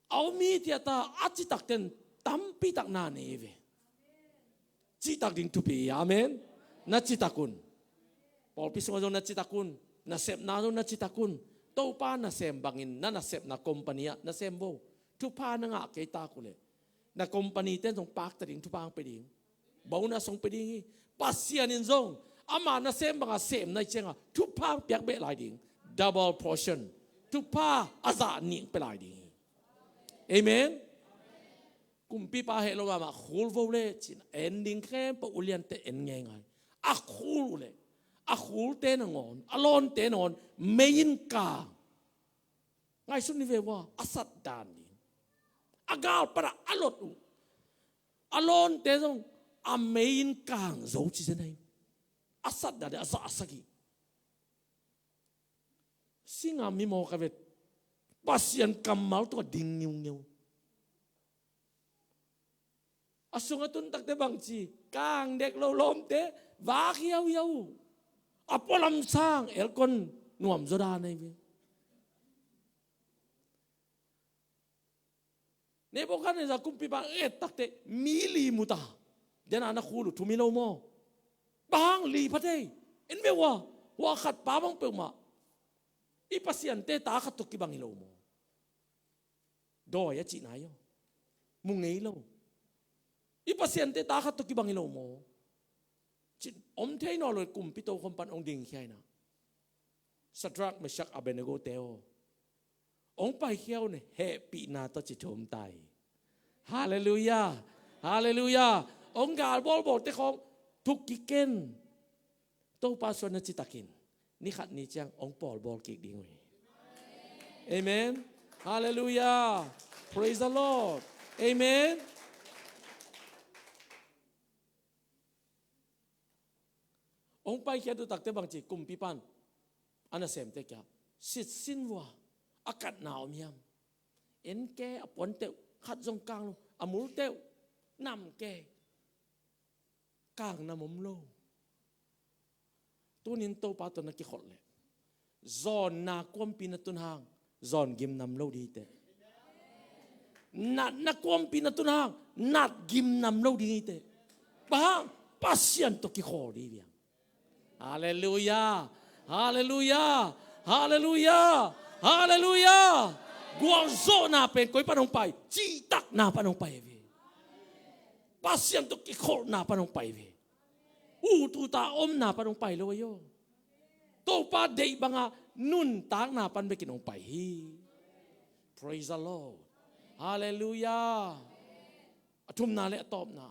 A om hi tiata a citakten tampitak na nei ve. Citak ding thupi hi, amen. Na citak un. Pawlpi sungah zong na citak un. Na sepna zong na citak un. Topa nasem bangin na nasepna company ah nasem vo. Thupha na ngah kei tak uh leh na company ten zong pakta ding, thupha hong pia ding. Bonus hong pia ding hi. Pasian in zong ama nasem banga sem na hih cianga thupha hong piak beh lai ding. Double portion. Thupha a zah nih hong pia lai ding hi. Amen. Kumpipa heh lo mahmah khul vo le cin en ding khempeuh uliante en ngeingai. A khul uh leh a khulte nangawn, a lawnte nangawn mei in kang. Ngaihsun ni ve ua, a sat dan ding. A gal panah a lot uh. A lawnte zong a mei in kang zo ci zen ahi. A sat dan ding, a zah a sagih. Singa mi maw ka vet. Pasian kammal tungah ding ngiungeu. A sung a tun takte bangci kang dek lo lawmte vak hiauhiau. A pualam sang elkon nuam zaw dan ahi ve. Nebuchadnezzar kumpipa et takte mi li mu ta. Dena na khul uh thumi lo maw? Bang hang li pha thei? En ve ua, hua khat pa bang peuhmah i pasiante ta khat tawh kibang hi lo maw? Dawi a cihna hi aw. mu ngei lo. I pasiante ta khat tawh kibang hi lo maw? Cih om thei nawn lo, kumpi tokhom pan hong dingkhia in ah, Shadrach, Meshach, Abednego te aw, hong paikhia un, hehpihna tawh ci thum ta hi. Halleluiah. Halleluiah. Hong gal bawlbawlte khawng thuk kik ken. Topa suan na citakin ni khat ni ciang hong pawlbawl kik ding uh hi. Amen. Halleluiah. Praise the Lord. Amen. Hong paikhiat uh takte bangci kumpipan a nasemte kiangah, sitsin vua, a katna om hiam? En ke, a puan teuh khat zong kang lo, a mul teuh nam ke, kang nam om lo. Tunin Topa tawh na kikholh leh, zawnna kuampi na tun hang, zawn gim nam lo ding hi teh. Natna kuampi na tun hang, nat gim nam lo ding hi teh. Bang hang? Pasian tawh kikhawl ding hi viang. Halleluiah. Halleluiah. Halleluiah. Halleluiah. Gualzawhna pen koi pan hong pai? Cihtakna pan hong pai ve. Pasian tawh kikholhna pan hong pai ve. Ut ut a omna pan hong pai lo ahi aw. Topa deih banga nuntakna pan bekin hong pai hi. Praise the Lord. Halleluiah. A thumna le a tawpna,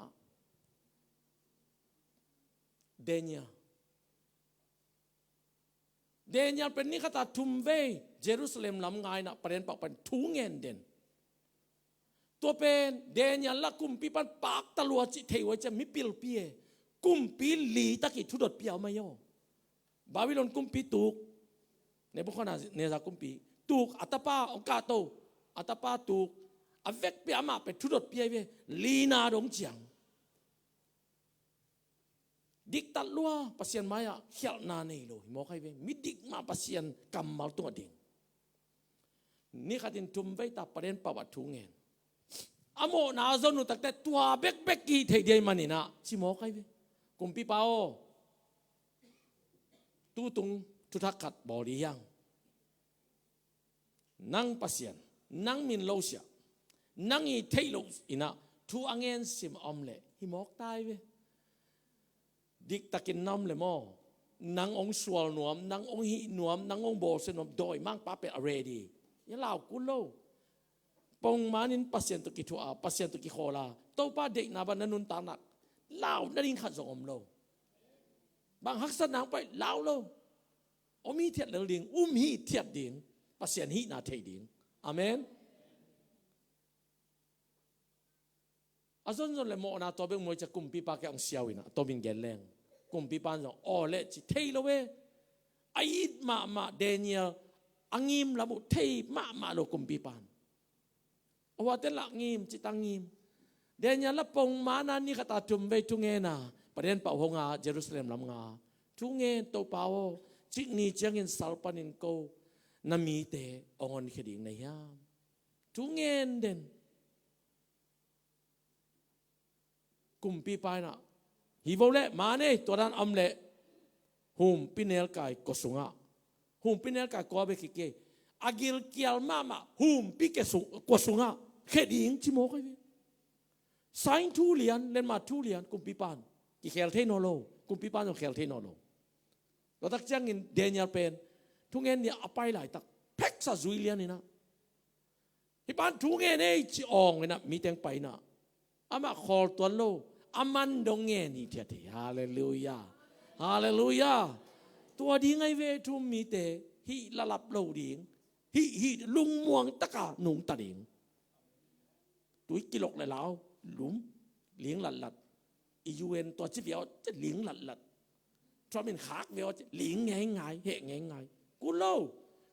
Daniel. Daniel pen ni khata thum vei Jerusalem lam nga in ah, paden pau pan thu ngen den. Tua pen Daniel lah kumpi pan pakta lua cih thei uh a, ciah mipilpi e. Kumpi li tak i thudot pia om ahi aw. Babylon kumpi tuk, Nebuchadnezzar kumpi tuk, a tapa hong kahto, a tapa tuk, a vekpi a, amah pen thudot pia hi ve. Lina dong ciang. Diktat lua, Pasian mai-ah khialhna nei lo hi mawk ahi ve. Midik mah Pasian kammal tungah ding. Ni khatin thum vei ta, paden pau ah thu ngen. A mawhna a zon uh takte tua bekbek kihih thei ding ahih manin ah ci mawk ahi ve. Kumpipa aw, tutung thuthak khat bawl dih hiang. Nang Pasian, nang min lo siah, nang i theih loh in ah thu a ngen sim a om leh hi mawk ta hi ve. Diktakin na om leh maw, nang hong sual nuam, nang hong hih nuam, nang hong bawlsia nuam dawimangpa pen a ready. Hi lau kul lo. Pongmanin Pasian tawh kithuah a, Pasian tawh kikhawl a, Topa deihna bang na nuntak nak, lau nading khat zong om lo. Bang haksatna hong pai, lau lo. Om hithiat lel ding, um hithiat ding, Pasian hihna thei ding. Amen. A zonzon le mawhna tua bek maw, ciah kumpipa kiang hong siau in ah, a tomin gen leng, kumpipa in zong aw leh ci thei lo e. A it mahmah Daniel a ngim lam uh thei mahmah lo kumpipa in. A huate lah ngim, cita ngim. Daniel lah pongmana ni khata thum vei thu ngen a, paden pau hong a, Jerusalem lam nga. Thu ngen, Topa aw, cik ni ciangin sal panin ko na mite hong honkhia ding na hiam? Thu ngen den. Kumpipa in ah, hi vo leh, man ei, tua dan om leh, humpi nelkai kua sungah. Humpi nelkai kua bek hi kei. A gilkial mahmah humpi ke sung, kua sungah khia ding ci mawk ahi ve. Sign thu lian, letmat thu lian, kumpipa in kikhel thei nawn lo, kumpipa in zong khel thei nawn lo. Tua tak ciangin Daniel pen thu ngen ni a pai laitak, pheksa zui lian in ah, hih pan thu ngen ei ci awng in ah, miteng pai in ah, amah khawl tuan lo, a man dong ngen hithiat hi. Halleluiah. Halleluiah. Tua ding ahi ve, thu um mite, hih lalap lo ding, hih, hih lungmuang taka nungta ding. Tui kilok le lau, lum, ling latlat. I U N tua ci viau, ci ling latlat. Trump in khak viau, ci ling ngeingai, heh ngeingai. Kul lo,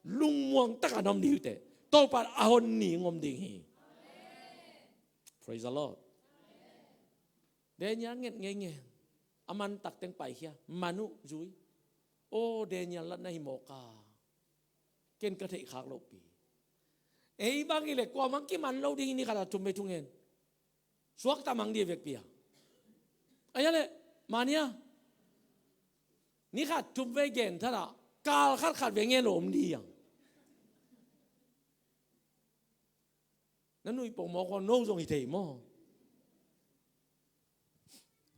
lungmuang taka na om ding uh teh. Topa a hon ni ngom ding hi. Praise the Lord. Daniel nget ngeingei. A man takteng paikhia, man uh zui. Aw, Daniel lah na hi mawk a. Ken ka theih khak lohpi. Ei bang hi leh kuamah kiman lo ding hi, ni khat a thum vei thu ngen. Suakta mang ding a vekpi a. Ahi a leh, mania, ni khat thum vei gen thadah, kal khat khat vei ngen lo om ding hiang. Na nuih pongmawk aw, no zong hi thei maw?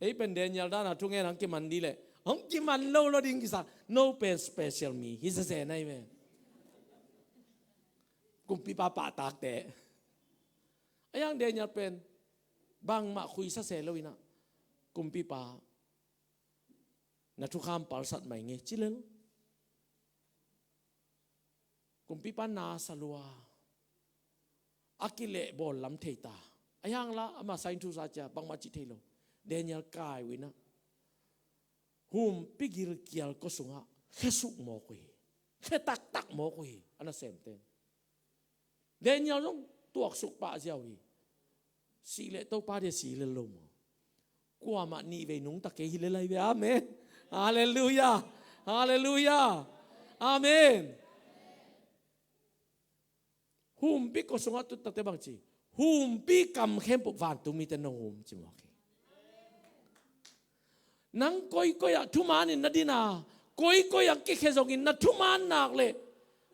Ei pen Daniel dana thungen hong kiman dih leh hong kiman lo lo ding kisa. No pen special mi hi sese nai ve. Kumpipa pahtakte. A yang Daniel pen bangmah khuisa se lo inah, kumpipa, na thukham palsat mai nge ci lel. Kumpipa na sa lua. A kilehbawl lam thei ta. A yang la ama sain thusa cia bangmah cih thei lo. Daniel kai uh inah, humpi gilkial kua sungah khesuk mawk uh hi. Khe taktak mawk uh hi. A nasemte Daniel zong tuaksuk pah ziau hi. Sih leh Topa dia si lel lo maw? Kuamah nih vei nungta kei hi lel lai ve. Amen. Halleluiah. Halleluiah. Amen. Humpi kua sungah tuttakte bang ci? Humpi kam khempeuh vantungmite na hum ci mawk hi. Nang koikoi ah thumanin na din a, koikoi ah kikhe zongin na thuman nak leh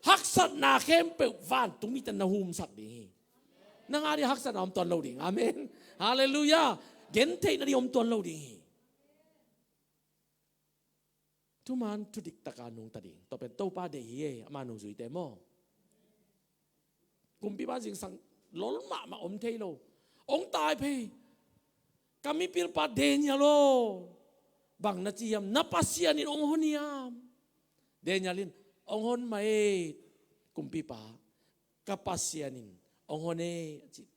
haksatna khempeuh vantungmite na humsak ding hi. Nang a dih haksatna om tuan lo ding. Amen. Halleluiah. Gentheihna dih om tuan lo ding hi. Thuman thu diktaka nungta ding. Tua pen Topa deih hi e, ama nungzuite maw? Kumpipa zingsang lol mahmah om thei lo. Hong tai phei. Ka mipilpa Daniel aw, bang na ci hiam? Na Pasian in hong hon hiam? Daniel in, hong hon mah e, kumpipa, ka Pasian in hong hon e, a ci.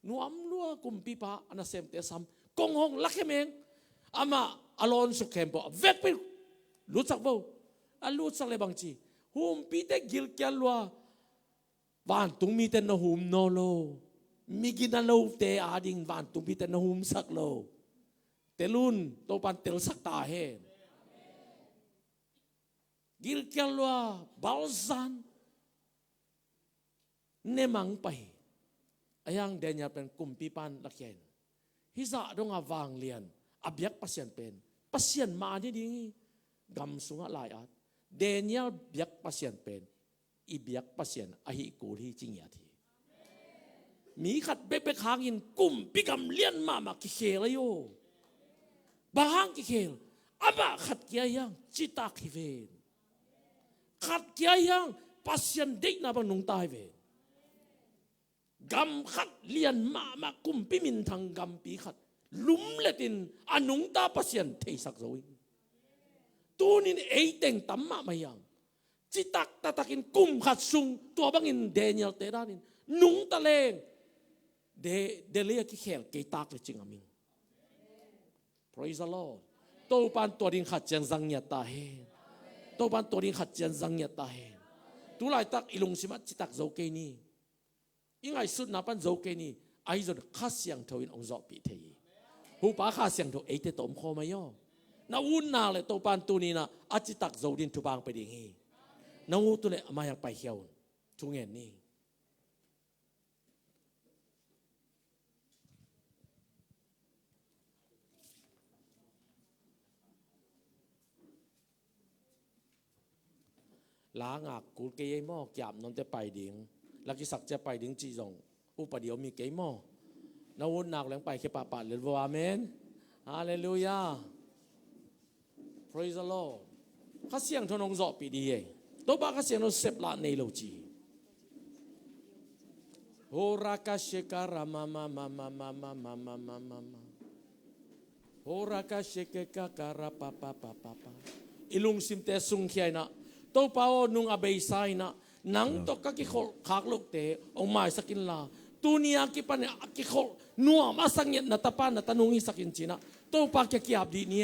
Nuam lua kumpipa, a nasemte sam. Kong hong lakhem eng. Amah a lawnsuk khempeuh a vekpi lutsak vo. A lutsak le bang ci? Humpite gilkial lua. Vantungmite na hum nawn lo. Migina lote ading vantungmite na humsak lo. Tel un, Topan telsak ta hen. Gilkial lua, balzan, nemang pai. A yang Daniel pen kumpipan lakhia in, hih zah donga vanglian a biak Pasian pen Pasian mah ni ding hi. Gam sungah lai-at Daniel biak Pasian pen i biak Pasian ahi kul hi ci ngiat hi. Mi khat bekbek hangin kumpi gam lian mahmah kikhel ahi aw. Bang hang kikhel? Amah khat kia hiang citak hi ven. Khat kia hiang Pasian deihna bang nungta hi ven. Gam khat lian mahmah kumpi minthang gampi khat lumletin a nungta Pasian theisak zo hi. Tunin eiteng tam mahmah hiang. Citak taktakin kum khat sung tua bangin Daniel te danin nungta leng de, de lei a kikhel kei tak le cing a ming. Praise the Lord. Topan tua ding khat ciang zang ngiat ta hen. Topan tua ding khat ciang zang ngiat ta hen. Tulaitak i lungsimah citak zo kei ni. I ngaihsutna pan zo kei ni. Ahi zong Kha Siangtho in hong zawhpih thei hi. Hupa Kha Siangtho eite tawh om khawm ahi aw. Na utna le Topan tuninah a citak zo din thupha hong pia ding hi. Na ut uh leh amah hiang paikhia un. Thu ngen ni. La ngak kul kei ei maw, kiap nawnte pai ding, la kisak cia pai ding cih zong upadi om hi kei maw? Na ut nak leng paikhia pahpah lel vo. Amen. Halleluiah. Praise the Lord. Kha Siangtho in hong zawhpih dih hi ei. Topa Kha Siangtho seplah nei lo ci hi. Horaka shekara mama mama mama mama mama mama. Horaka shekekakara papa papa papa. I lungsimte sungkhia inah, Topa aw, nung a beisa inah nang tawh ka kikholh khak lohte hong maisak inla, tuni a kipan a kikholh nuam a sangiat na tapa na tanung hisak in cinah Topa kia kiap dih ni ei.